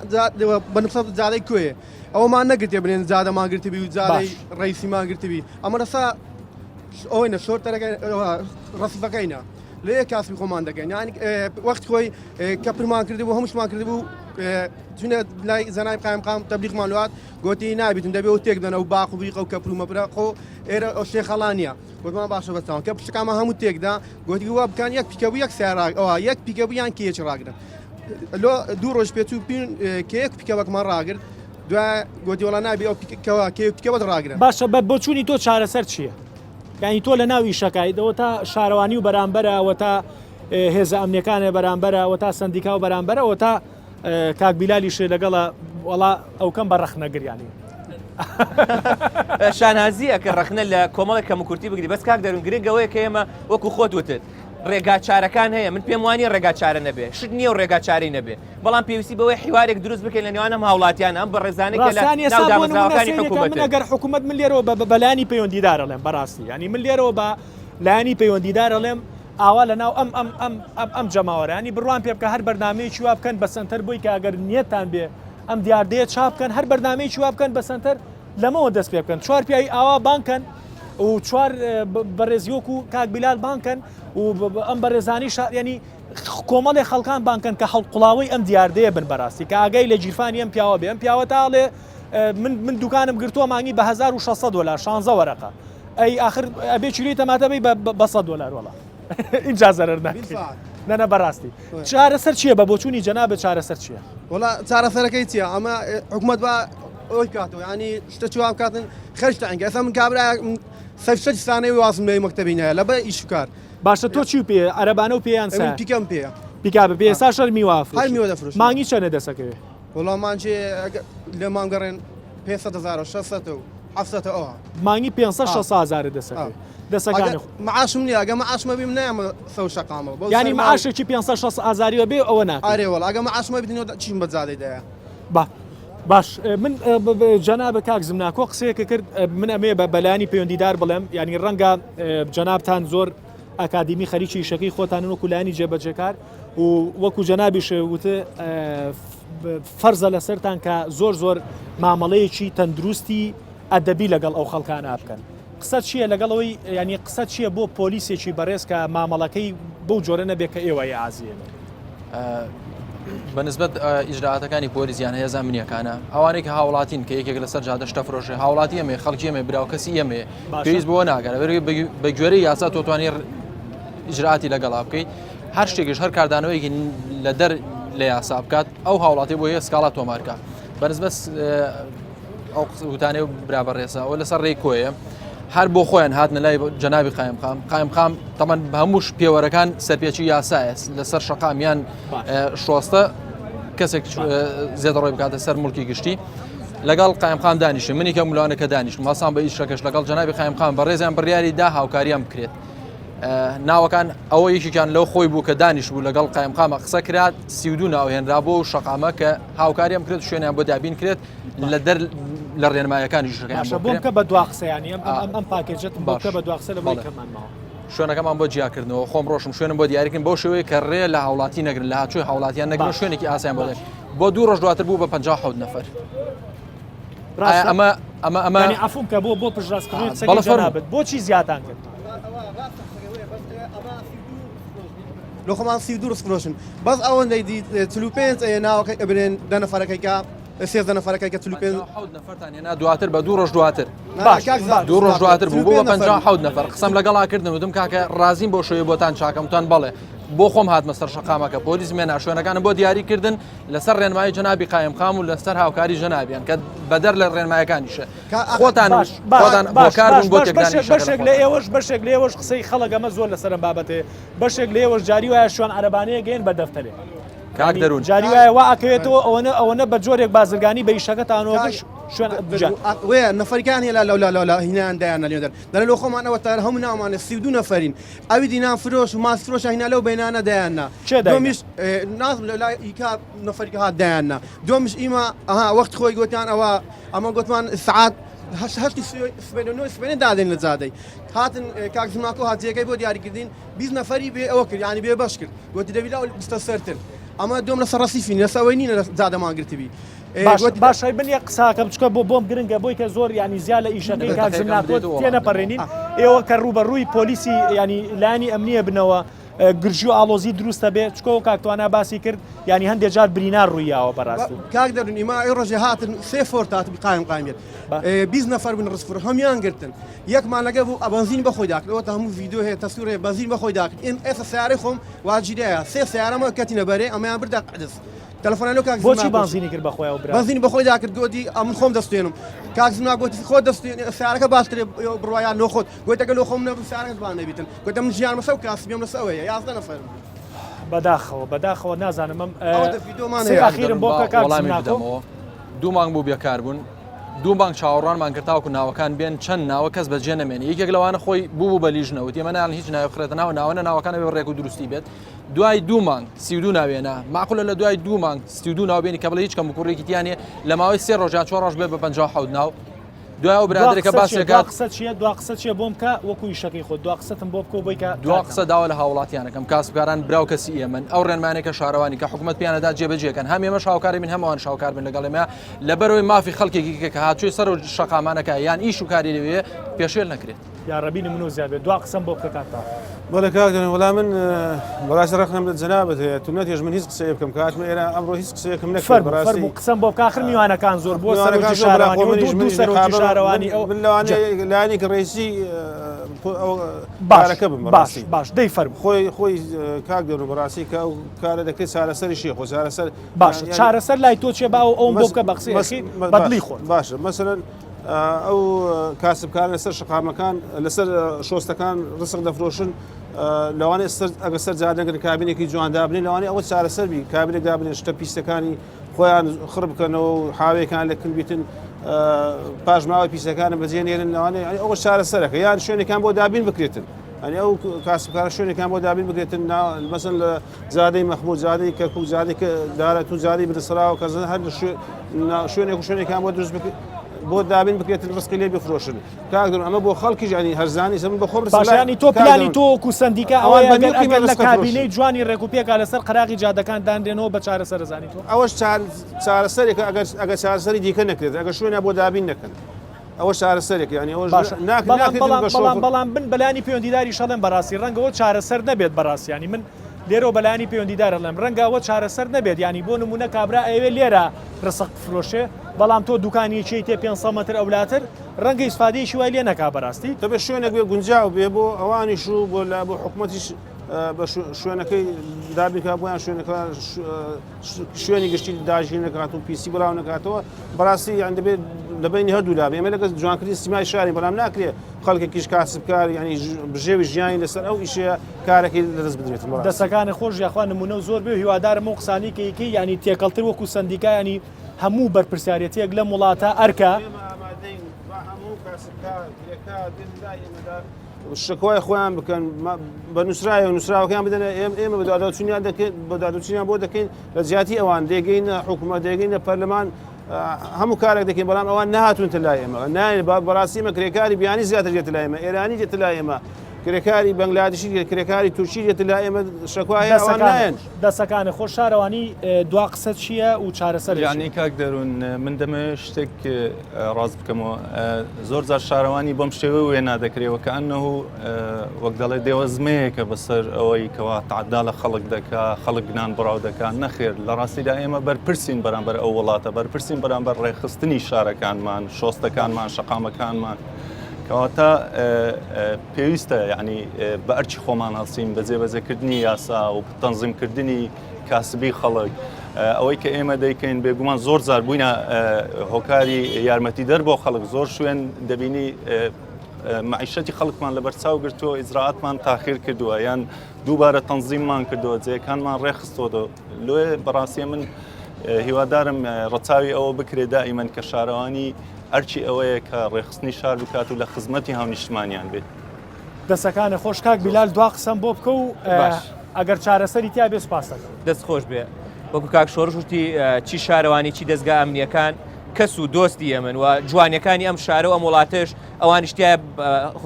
بە نسبەت جادەی کوێ ئەومان نەگرتێ بلێن جادەمان گرتبی و جادەی ڕئیسیمان گرتبی ئەمە لەسا ئەوەینە شۆرتەرەکە ڕەسیفەکەینە لێ کاسبی خۆمان دەکەین یانی وەخت خۆی کەپرمان کردبوو هەمووشمان کردبوو چونە لای زەنای قایمقام تەبلیغمان لوات گوتی نابیتن دەبێ و تێک دەن ئەو باق و بریقە و کەپر و مەپرە خۆ ئێرە ئەو شێخەڵانە گوتمان باشە بەچاوم کە پشتەکانمان هەموو تێکدا گوتی وا بکەن یەک پیکە بوو یەک سیارە ئەوە یەک پیکە بوو یان کێچ ڕاگرن لۆ دوو ڕۆژ پێچوو پین کێک پیکەبەکمان ڕاگرت دوای گوتی وەڵا نابی ئەو پیکەوە کێ پیکەوەت ڕاگرن باشە بە بۆچوونی تۆ چارەسەر چییە؟ یانی تۆ لە ناو ئیشەکایت ئەوە تا شارەوانی و بەرامبەرە ئەوە تا هێزە ئەمنیەکانە بەرامبەرە ئەوە تا سەندیکا و بەرامبەرە ئەوە تا کاک بیلالیش لەگەڵە وەڵا ئەوکەم بە ڕەخنەگر یانی. شانازیە کە ڕەخنە لە کۆمەڵێک کەموکورتی بگری بەس کاک دەروون گرنگ ئەوەیە کە ئێمە وەکو خۆت وتت ڕێگا چارەکان هەیە من پێم وانیە ڕێگا چارە نەبێ شت نییە و ڕێگا چارەی نەبێ بەڵام پێویستی بەوەی حیوارێک دروست بکەین لە نێوان ئەم هاوڵاتیانە ئەم بەڕێزانەی کە لە ڕاستانی ناو ئێستا بۆ نمونە دامەزراوەکانی سەیرێکە من حکوومەتن. ئەگەر حکوومەت من لێرەوە بە بە لایەنی پەیوەندیدار ئەڵێم بەڕاستی یانی من لێرەوە بە لایەنی پەیوەندیدار ئەڵێم ئاوا لە ناو ئەم ئەم ئەم ئەم ئەم جەماوەرە یانی بڕوام پێ بکە هەر بەرنامەیەکی وا بکەن بە سەنتەر بۆی کە ئەگەر نیەتتان بێ ئەم دیاردەیە چاپ بکەن هەر بەرنامەیەکی وا بکەن بە سەنتەر لەمەوە دەست پێ بکەن چوار پیاوی ئاوا بانگ کەن و چوار بەڕێزی وەکو کاک بیلال بانگ کەن و ئەم بەڕێزانی شار یانی کۆمەڵێ خەڵکان بانگ کەن کە هەڵقوڵاوەی ئەم دیاردەیە بن بەڕاستی کە ئاگای لە گیرفانی ئەم پیاوە بێ ئەم پیاوە تا ئەڵێ من من دوکانم گرتووە مانگی بە 1600 دلار 16 وەرەقە ئەی ئاخر ئەبێ چیرەی تەماتە بی بە 100 دلار وەڵا اینجا زەرەر ناکەی نەنە بەڕاستی چارەسەر چییە بە بۆچوونی جەنابت چارەسەر چییە؟ وەڵا چارەسەرەکەی چییە ئەمە حکومەت با ئەوەی کاتەوە ینی شتە چوە بکاتن خەرج تەنگە ئێستا من کابرا سەر شەش سانەی وازم لێ مەکتەبی نایە لەبەر ئیش و کار باشە تۆ چی پێ عەرەبانە و پێیان سا من پیکەم پێیە پیکابە پێ ئێستا شەر میوە هەر میوە دەفرۆشم مانگی چەنە دەسەکەوێ وەڵا مانگی لێمان گەڕێن 500 هەزار و 600 و 700 ئەوها مانگی 500 600 هەزارت دەسەکەوێ دەسەکانی خۆ. معاشم نییە ئەگە معاشمە بیم نایەمە سەو شەقامەوە بەو یانی سەرما و- معاشێکی 500 600 هەزاریوە بێ ئەوە ناکەی. ئارێ وەڵا ئەگە معاشمە بدینەوە چیم بە جادەی دایە. با باش من جەنابە کاک زمناکۆ قسەیەکە کرد من ئەمەیە بە بەلانی پەیوەندیدار بڵێم یعنی ڕەنگە جەنابتان زۆر ئەکادیمی خەریکی ئیشەکەی خۆتانن وەکو لایەنی جێبەجێکار و وەکو جەنابیش وتە فەرزە لەسەرتان کە زۆر زۆر مامەڵەیەکی تەندروستی ئەدەبی لەگەڵ ئەو خەڵکانە بکەن قسە چییە لەگەڵ ئەوەی ینی قسە چییە بۆ پۆلیسێکی بەڕێز کە مامەڵەکەی بەو جۆرە نەبێت کە ئێوە ئازیێنن بەنسبەت ئیجرائاتەکانی پۆلیس یان هێزە ئەمنیەکانە ئەوانەی کە هاوڵاتین کە یەکێک لەسەر جادە شتە فرۆشێ هاوڵاتی ئەمێ خەڵکی ئەمێ براو کەسی ئەمێ پێویست بۆ ناگەرە بە گوێرەی یاسا تۆتوانی ئیجرائاتی لەگەڵا بکەیت هەر شتێکیش هەر کاردانەوەیەکی لە دەر لە یاسا بکات ئەو هاوڵاتی بۆ هەیە سکاڵا تۆمارکە بەنسبەت ئەو وتانەی و برا بەڕێزە ئەوە لەسەر ڕێی کۆیە هەر بۆ خۆیان هاتنە لای جەنابی قایمقام قایمقام تەمەن بە هەمووش پێوەرەکان سەرپێچی یاسایە لەسەر شەقام یان شۆستە کەسێک زێدەڕۆی بکاتە سەر مڵکی گشتی لەگەڵ قایمقام دانیشتم منی کە ملوانە کە دانیشتم هەسان بە ئیشەکەش لەگەڵ جەنابی قایمقام بەڕێزیان بڕیاری دا هاوکاریان بکرێت ناوەکان ئەوە یەکێکیان لەو خۆی بوو کە دانیش بوو لەگەڵ قایمقامە قسە کرات 32 ناوهێنرا بۆ شەقامە کە هاوکاریان کرێت شوێنیان بۆ دابین کرێت لە دەر لە ڕێنمایەکانی ژەکەیان باشە بۆم کە بە دوا قسە یانی ئەم ئەم ئەم پاکێجەتم بۆ کە بە دوا قسە لە بۆی کەمان ماوە. شوێنەکەمان بۆ جیاکردنەوە خۆم ڕۆشم شوێنم بۆ دیاریکردن بەو شێوەیە کە ڕێ لە هاوڵاتی نەگرن لە هاتووی هاوڵاتیان نەگرن شوێنێکی ئاسایان بۆ دەن بۆ دوو ڕۆژ دواتر بوو بە 57 نەفەر ئەمە. ئەمە ئەمە یانی عەفوم کە بۆ بۆ پشتڕاستکردنەوەی قسەکەی بەڵێ فەرموو. جەنابت بۆچی زیاتان کرد؟ لۆ خۆمان 32 ڕز فرۆشن بەس ئەوەندەی دی 45 ئەیە ناوەکەی ئەبرێن دە نەفەرەکەی کە 13 نەفەرەکەی کە 45 حەوت نەفەرتان هێنا دواتر بە دوو ڕۆژ دواتر باش، کاک زاکر، دوو ڕۆژ دواتر بوو بۆ 45 نەفەر. 57 نەفەر قسەم لەگەڵا کردن وتم کاکە ڕازیم بۆ شوێ بۆتان چاکەم وتان بەڵێ بۆ خۆم هاتمە سەر شەقامەکە پۆلیس مێنا شوێنەکانم بۆ دیاری کردن لەسەر ڕێنمایی جەنابی قایمقام و لەسەر هاوکاری جەنابیان کە بەدەر لە ڕێنمایەکانیشە خۆتان باش باش خۆتان باش هۆکار باش بوون بۆ باش تێکدانی بەشێک ئیشەکە لە بەشێک لە خۆتان. ئێوەش بەشێک لە ئێوەش قسەی خەڵک ئەمە زۆر لەسەر ئەم بابەتەیە بەشێک لە ئێوەش جاری وایە شوان عەرەبانەیە گەیەن بە دەفتەرێ کاک یانی دەروون جاری وایە وا ئەکەوێتەوە ئەوەنە ئەوەنە بە جۆرێک بازرگانی بە ئیشەکەتانەوە کاک گشت شوێن جا وێ نەفەرکان هێلا لەولا لەولا هینان دایانە لێ دەر دەرە لۆ خۆمان ئەوە تار هەموو ناومانە 32 نەفەرین ئەوی دی نان فرۆش و ماست فرۆش هینا لەو بینانە دایاننا کێ داینا؟ دۆمیش نازم لە لای ئیکا نەفەرکە هات دایاننا دۆمیش ئیمە ئەها وەخت خۆی گوتیان ئەوە ئەمە گوتمان سعات هەشت هەشتی سبەینێ نۆی سبەینێ دادێن لە جادەی هاتن کاک زماکۆ هات جێگەی بۆ دیاریکردین 20 نەفەری بێ ئەوە کرد یانی بێ بەش کرد گوتی دەبی لەو بستە سەرتر ئەمە دۆم لەسەر ڕەسیفین لەسەر ئەوەی نینە لە جادەمان گرتبی باش باشە من یەک قساکەم چکە بۆ بۆم گرنگە بۆی کە زۆر ینی زیا لە ئیشەکەی کاک زمناکۆ تێنەپەڕێنین ئێوە کە ڕووبەڕووی پۆلیسی ینی لایەنی ئەمنیە بنەوە گرژی و ئاڵۆزی دروستە بێ چکۆ کاکتوانا باسی کرد ینی هەندێک جار برینار ڕوویاوە بەڕاستی کاک دەرون ئیما ئەی ڕۆژێ هاتن سێ فۆرت هات قایم قایم بێت 20 نەفەر بوون ڕزفر هەمیان گرتن یەکمان لەگە بوو بەنزین بەخۆی داکرد ئەوە تا هەموو ڤیدیۆ هەیە تەسویر هەیە بەنزین بەخۆی داکرد ئێم ئێستا سیارەی خۆم واجیرەیە سێ سیارەمە کەتینە بەرێ ئەمەیان بردە قەدس تەلەفۆنە لۆ کاک بۆچی زمنا گوتی بانزینی کرد بەخۆیەوە برا؟ بەنزینی بەخۆی داکرد گوتی ئەمن خۆم دەستێنم کاک زمنا گوتی خۆت دەستێنی سیارەکە باشترێ بڕوایان لۆ خۆت گوتی ئەگەر لۆ خۆم نەبم سیارەکەت با نەبیتن گوتی من ژیانم لەسەر کاسبیم لەسەر ئەوەیە 11 نەفەرم بەداخەوە بەداخەوە نازانم ئەم ئەوە ڤیدیۆمان قسەی هەیە ئەخیرم بۆ بکە کاک وەڵامی زمناکۆ بدەمەوە دوو مانگ بوو بێکار بوون دوو مانگ چاوەڕوانمان کرد تاوەکو ناوەکان بێن چەند ناوە کەس بەجێ نەمێنێ یەکێک لەوانە خۆی بوو بوو بە لیژنە وتی ئێمە ناڵێن هیچ ناوێک بخرێتە ناو ناوە نە ناوەکان ئەبێ ڕێک و دروستی بێت دوای دوو مانگ 32 ناوێنە معقولە لە دوای دوو مانگ 32 ناو بێنی کە بڵێ هیچ کەموکوڕیەکی تیا نییە لە ماوەی سێ ڕۆژ یان چوار ڕۆژ بێت بە 57 ناو دوای ئەو دوا برادەرێکە قسە چییە دوا باسێکات قسە چییە دوا قسە چییە بۆم کە وەکو ئیشەکەی خۆت دوا قسەتم بۆ بکە بۆی کە دوا کاتمان قسە داوا لە هاوڵاتیانەکەم کاسبکاران برا و کەسی ئێمەن ئەو ڕێنمانەی کە شارەوانی کە حکومەت پێیانەدا جێبەجێکەن هەم ئێمەش هاوکاری بین هەم ئەوان هاوکار بن لەگەڵ ئێمە لەبەرەوەی مافی خەڵکێکی کە هاتووی سەر و شەقامانەکە یان ئیش و کاری لەوێ پێشێل نەکرێت. یاڕەبی نمونەو زیاد بێت دوا قسەم بۆ بکە کاک تاها. بەڵێ کاک دەنگ وەڵا من بەڕاستی ڕەخنەم لە جەنابت هەیە تو نەتێش من هیچ قسەیە بکەم کە هاتمە ئێرە ئەمڕۆ هیچ قسەیەکم نەکرد فەرموو بەڕاستی فەرموو قسەم بۆ بکە ئاخر میوانەکان زۆر بۆ میوانەکان سەرۆکی زۆر بەڵا شارەوانی خۆ و منیش دوو دوو منیش سەرۆکی نقابەم من شارەوانی ئەو من جا لەوانەیە لایەنێکی ڕئیسی ئەو باش کارەکە بم باش بەڕاستی باش دەی فەرموو خۆی خۆی کاک دەرون بەڕاستی کە ئەو کارە دەکرێت چارەسەریشی خۆ چارەسەر باشە یانی چارەسەر لای تۆ چیە با ئەو ئەوم بۆ مەس بکە بە قسەی مەس ئەخیر باش بە دڵی خۆت باشە مەسەلەن ئەو کاسبکارە لەسەر شەقامەکان لەسەر شۆستەکان ڕسق دەفرۆشن لەوانەیە سەر ئەگە سەر جادەگرن کابینێکی جوان دابنێن لەوانەیە ئەوە چارەسەر بی کابینێک دابنێن شتە پیسەکانی خۆیان خڕ بکەنەوە و حاوێکان لە کن بیتن پاشماوەی پیسەکانە بەجێ نێرن لەوانەیە ئەوە چارەسەرەکە یان شوێنێکان بۆ دابین بکرێتن ئەنی ئەو کاسبکارە شوێنێکان بۆ دابین بکرێتن مەسەن لە جادەی مەخمور جادەی کەرکوک جادەی دارەتوو جادەی برسراوە کە هەر شوێنێک و شوێنێکان بۆ دروست بۆ دابین بکرێتن ڕسقی لێ بفرۆشن کاک دەروون ئەمە بۆ خەڵکیش ینی هەرزانی سە من بە خۆم باشە ینی تۆ پلانی تۆ وەکو سەندیکا ئەوان ئەوەیە بە ئەگەر نیو قیمەت ئەگەر لە ڕسق ئەفرۆشن. کابینەی جوانی ڕێک و پێکا لەسەر قەراغی جادەکان دانرێنەوە بە چارەسەر ئەزانی تۆ؟ ئەوەش چارەسەرێکە ئەگەر ئەگەر چارەسەری دیکە نەکرێت ئەگەر شوێنە بۆ دابین نەکەن ئەوە چارەسەرێکە یانی ئەوەش باشە ناک بەڵام ناکرێت بەڵام بە بەڵام شۆفڵ بەڵام من بەلایەنی پەیوەندیداریش ئەڵێم بەڕاستی ڕەنگە ئەوە چارەسەر نەبێت بەڕاستی یانی من لێرەوە بەلایەنی پەیوەندیدار ئەڵێم ڕەنگە ئەوە چارەسەر نەبێت یانی بۆ نمونە کابرا ئەیەوێ لێرە ڕسق بفرۆشێ بەڵام تۆ دوکانیەکی تێ 500 مەتر ئەولاتر ڕەنگە ئیسفادەیەکی وای لێ نەکا بەڕاستی. دەبێت شوێنێک بێ گونجاو بێ بۆ ئەوانیش و بۆ لە بۆ حکومەتیش بە شوێنەکەی دابین کا بۆیان شوێنەکە شوێنی گشتی داگیر نەکات و پیسی بڵاو نەکاتەوە بەڕاستی یان دەبێت لە بینی هەردوو لا بێ ئێمە لەگەڵ جوانکردنی سیمای شاری بەڵام ناکرێ خەڵکێکیش کاسبکار یانی بژێوی ژیانی لەسەر ئەو ئیشەیە کارەکەی لەدەست بدرێت بەڕاستی. دەسەکانت خۆش یاخوا نمونە و زۆر بێ و هیوادارم ئەو قسانەی کە ئەیکەی یانی تێکەڵتر وەکو سەندیکا یانی هەموو بەرپرسیارێتیەک لەم وڵاتە ئەرکە. ئێمە ئامادەین با هەموو کاسبکار کرێکار بێن لای ئێمەدا شکوای خۆیان بکەن بە نووسراوە نووسراوەکەیان بدەنە ئێمە ئێمە بەدواداچوونیان دەکەین بەدواداچوونیان بۆ دەکەین لە جیاتی ئەوان دەگەینە حکوومەت دەگەینە پەرلەمان هەموو کارێک دەکەین بەڵام ئەوان نەهاتوونتە لای ئێمە ناین بەڕاستی ئێمە کرێکاری بیانی زیاتر دێتە لای ئێمە ئێرانی دێتە لای ئێمە. کرێکاری بەنگلادیشی دێت کرێکاری تورکی دێت لا ئێمە شەکوا هەیە ئەوان نایەن. دەسەکانە خۆش شارەوانی دوا قسە چییە و چارەسەر یعنی کاک دەروون من دەمەوێت شتێک ڕاست بکەمەوە زۆر جار شارەوانی بەم شێوە وێنا دەکرێەوە کە ئەنه وەک دەڵێ دێوەزمەیەکە بەسەر ئەوەی کەوا تعدا لە خەڵک دەکا خەڵک نان بڕاو دەکا نەخێر لە ڕاستیدا ئێمە بەرپرسین بەرامبەر ئەو وڵاتە بەرپرسین بەرامبەر ڕێکخستنی شارەکانمان شۆستەکانمان شەقامەکانمان کەواتە پێویستە یعنی بە ئەرکی خۆمان هەڵسین بە جێبەجێکردنی یاسا و تەنزیمکردنی کاسبی خەڵک ئەوەی کە ئێمە دەیکەین بێگومان زۆر زار بووینە هۆکاری یارمەتیدەر بۆ خەڵک زۆر شوێن دەبینی معیشەتی خەڵکمان لەبەر چاو گرتووە ئیجرائاتمان تاخیر کردووە یان دووبارە تەنزیممان کردووە جێکانمان ڕێخستۆدە لۆیە بەڕاستیە من هیوادارم ڕەچاوی ئەوە بکرێت دائیمەن کە شارەوانی ئەرکی ئەوەیە کە ڕێکخستنی شار بکات و لە خزمەتی هاونیشتمانیان بێت. دەسەکانت خۆش کاک بیلال دوا قسەم بۆ بکە و باش. ئەگەر چارەسەری تیا بێ سوپاست دەکەم. دەست خۆش بێ وەکو کاک شۆڕش وتی چی شارەوانی چی دەزگا ئەمنیەکان کەس و دۆستی ئێمەن و جوانیەکانی ئەم شارە و ئەم وڵاتەش ئەوانیش تیا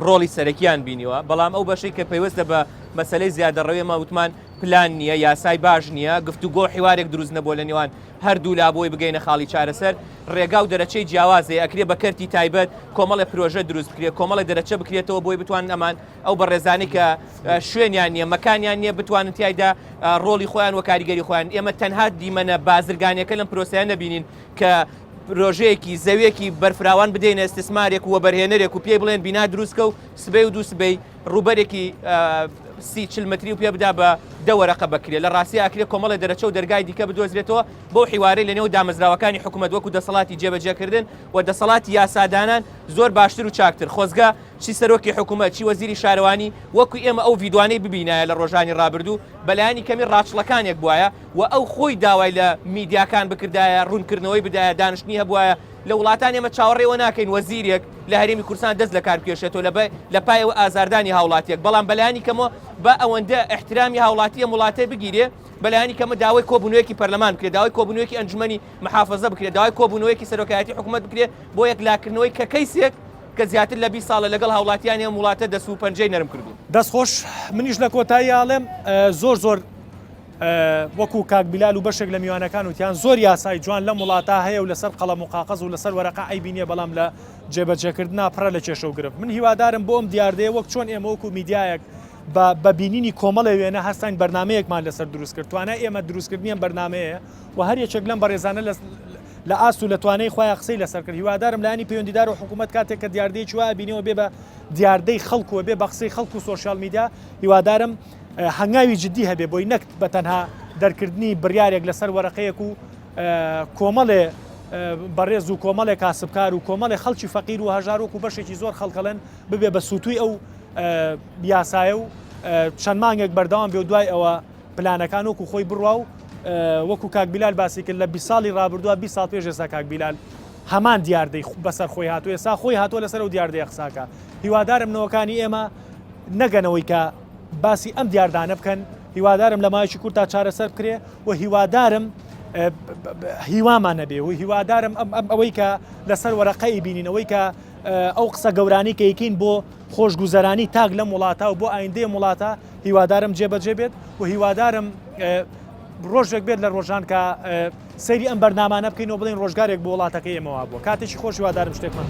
ڕۆڵی سەرەکیان بینیوە بەڵام ئەو بەشەی کە پەیوەستە بە مەسەلەی زیادەڕەوی ئێمە وتمان پلان نییە یاسای باش نییە گفتوگۆ حیوارێک دروست نەبووە لە نێوان هەردوولا بۆی بگەینە خاڵی چارەسەر ڕێگا و دەرەچەی جیاواز هەیە ئەکرێ بە کەرتی تایبەت کۆمەڵێ پرۆژە دروست بکرێ کۆمەڵێ دەرەچە بکرێتەوە بۆی بتوانن ئەمان ئەو بەڕێزانەی کە شوێنیان نییە مەکانیان نییە بتوانن تیایدا ڕۆڵی خۆیان و کاریگەری خۆیان ئێمە تەنها دیمەنە بازرگانیەکە لەم پرۆسەیە نەبینین کە پرۆژەیەکی زەویەکی بەرفراوان بدەینە ئیستیسمارێک و وەبەرهێنەرێک و پێی بڵێن بینا دروستکە و سبەی و دوو سبەی ڕووبەرێکی سی چل مەتری و پێ بدا بە دە وەرەقە بەکرێ لە ڕاستیا ئەکرێ کۆمەڵێ دەرەچە و دەرگای دیکە بدۆزرێتەوە بەو حیوارەی لە نێو دامەزراوەکانی حکوومەت وەکو دەسەڵاتی جێبەجێکردن و دەسەڵاتی یاسادانان زۆر باشتر و چاکتر خۆزگە چی سەرۆکی حکوومەت چی وەزیری شارەوانی وەکو ئێمە ئەو ڤیدوانەی ببینایە لە ڕۆژانی ڕابردوو بەلایەنی کەمی ڕاچڵەکانێک بوایە و ئەو خۆی داوای لە میدیاکان بکردایە ڕوونکردنەوەی بدایە دانیشتنی هەبوایە لە وڵاتان ئێمە چاوەڕێ ئەوە ناکەین وەزیرێک لە هەرێمی کوردستان دەست لە کار بکێشێتەوە لە لە پای ئەوە ئازاردانی هاوڵاتیەک بەڵام بەلایەنی کەمەوە با ئەوەندە ئیحترامی هاوڵاتی ئەم وڵاتە بگیرێ بەلایەنی کەمە داوای کۆبوونەوەیەکی پەرلەمان بکرێت داوای کۆبوونەوەیەکی ئەنجومەنی محافەزە بکرێت داوای کۆبوونەوەیەکی سەرۆکایەتی حکوومەت بکرێت بۆ یەکلاکردنەوەی کە کەیسێک کە زیاتر لە 20 ساڵە لەگەڵ هاوڵاتیانی ئەم وڵاتە دەست و پەنجەی نەرم کردوون. دەست خۆش منیش لە کۆتایی ئاڵێم زۆر زۆر وەکو کاک بیلال و بەشێک لە میوانەکان وتیان زۆر یاسای جوان لەم وڵاتە هەیە و لەسەر قەڵەم و قاقەز و لەسەر وەرەقە عەیبی نییە بەڵام لە جێبەجێکردنا پڕە لە کێشە و گرفت من هیوادارم بۆ ئەم دیاردەیە وەک چۆن ئێمە وەکو میدیایەک بە بە بینینی کۆمەڵێ وێنە هەستاین بەرنامەیەکمان لەسەر دروست کرد توانای ئێمە دروستکردنی ئەم بەرنامەیە و هەر یەکێک لەم بەڕێزانە لە لە ئاست و لە توانای خۆیان قسەی لەسەر کرد هیوادارم لایەنی پەیوەندیدار و حکوومەت کاتێک کە دیاردەیەکی وا بینیەوە بێ بە دیاردەی خەڵک و بێ بە قسەی خەڵک و سۆشیال میدیا هیوادارم هەنگاوی جدی هەبێ بۆی نەک بە تەنها دەرکردنی بڕیارێک لەسەر وەرەقەیەک و کۆمەڵێ بەڕێز و کۆمەڵێ کاسبکار و کۆمەڵێ خەڵکی فەقیر و هەژار وەکو بەشێکی زۆر خەڵکەڵێن ببێ بە سووتوی ئەو یاسایە و چەند مانگێک بەردەوام بێ و دوای ئەوە پلانەکان وەکو خۆی بڕوا و وەکو کاک بیلال باسی کرد لە 20 ساڵی ڕابردووە 20 ساڵ پێش ئێستا کاک بیلال هەمان دیاردەی بەسەر خۆی هاتوو ئێستا خۆی هاتووە لەسەر ئەو دیاردەیە قساکە هیوادارم نەوەکانی ئێمە نەگەنەوەی کە باسی ئەم دیاردانە بکەن هیوادارم لە ماوەیەکی کورتا چارەسەر بکرێ و هیوادارم هیوامان نەبێ و هیوادارم ئەم ئەم ئەوەی کە لەسەر وەرەقەی بینینەوەی کە ئەو قسە گەورانی کە یکین بۆ خۆشگوزەرانی تاک لەم وڵاتە و بۆ ئایندەی وڵاتە هیوادارم جێبەجێ بێت و هیوادارم ڕۆژێک بێت لە ڕۆژان کە سەیری ئەم بەرنامانە بکەین و بڵێن ڕۆژگارێک بۆ وڵاتەکەی ئێمەوە بووە کاتێکی خۆش هیوادارم شتێکمان.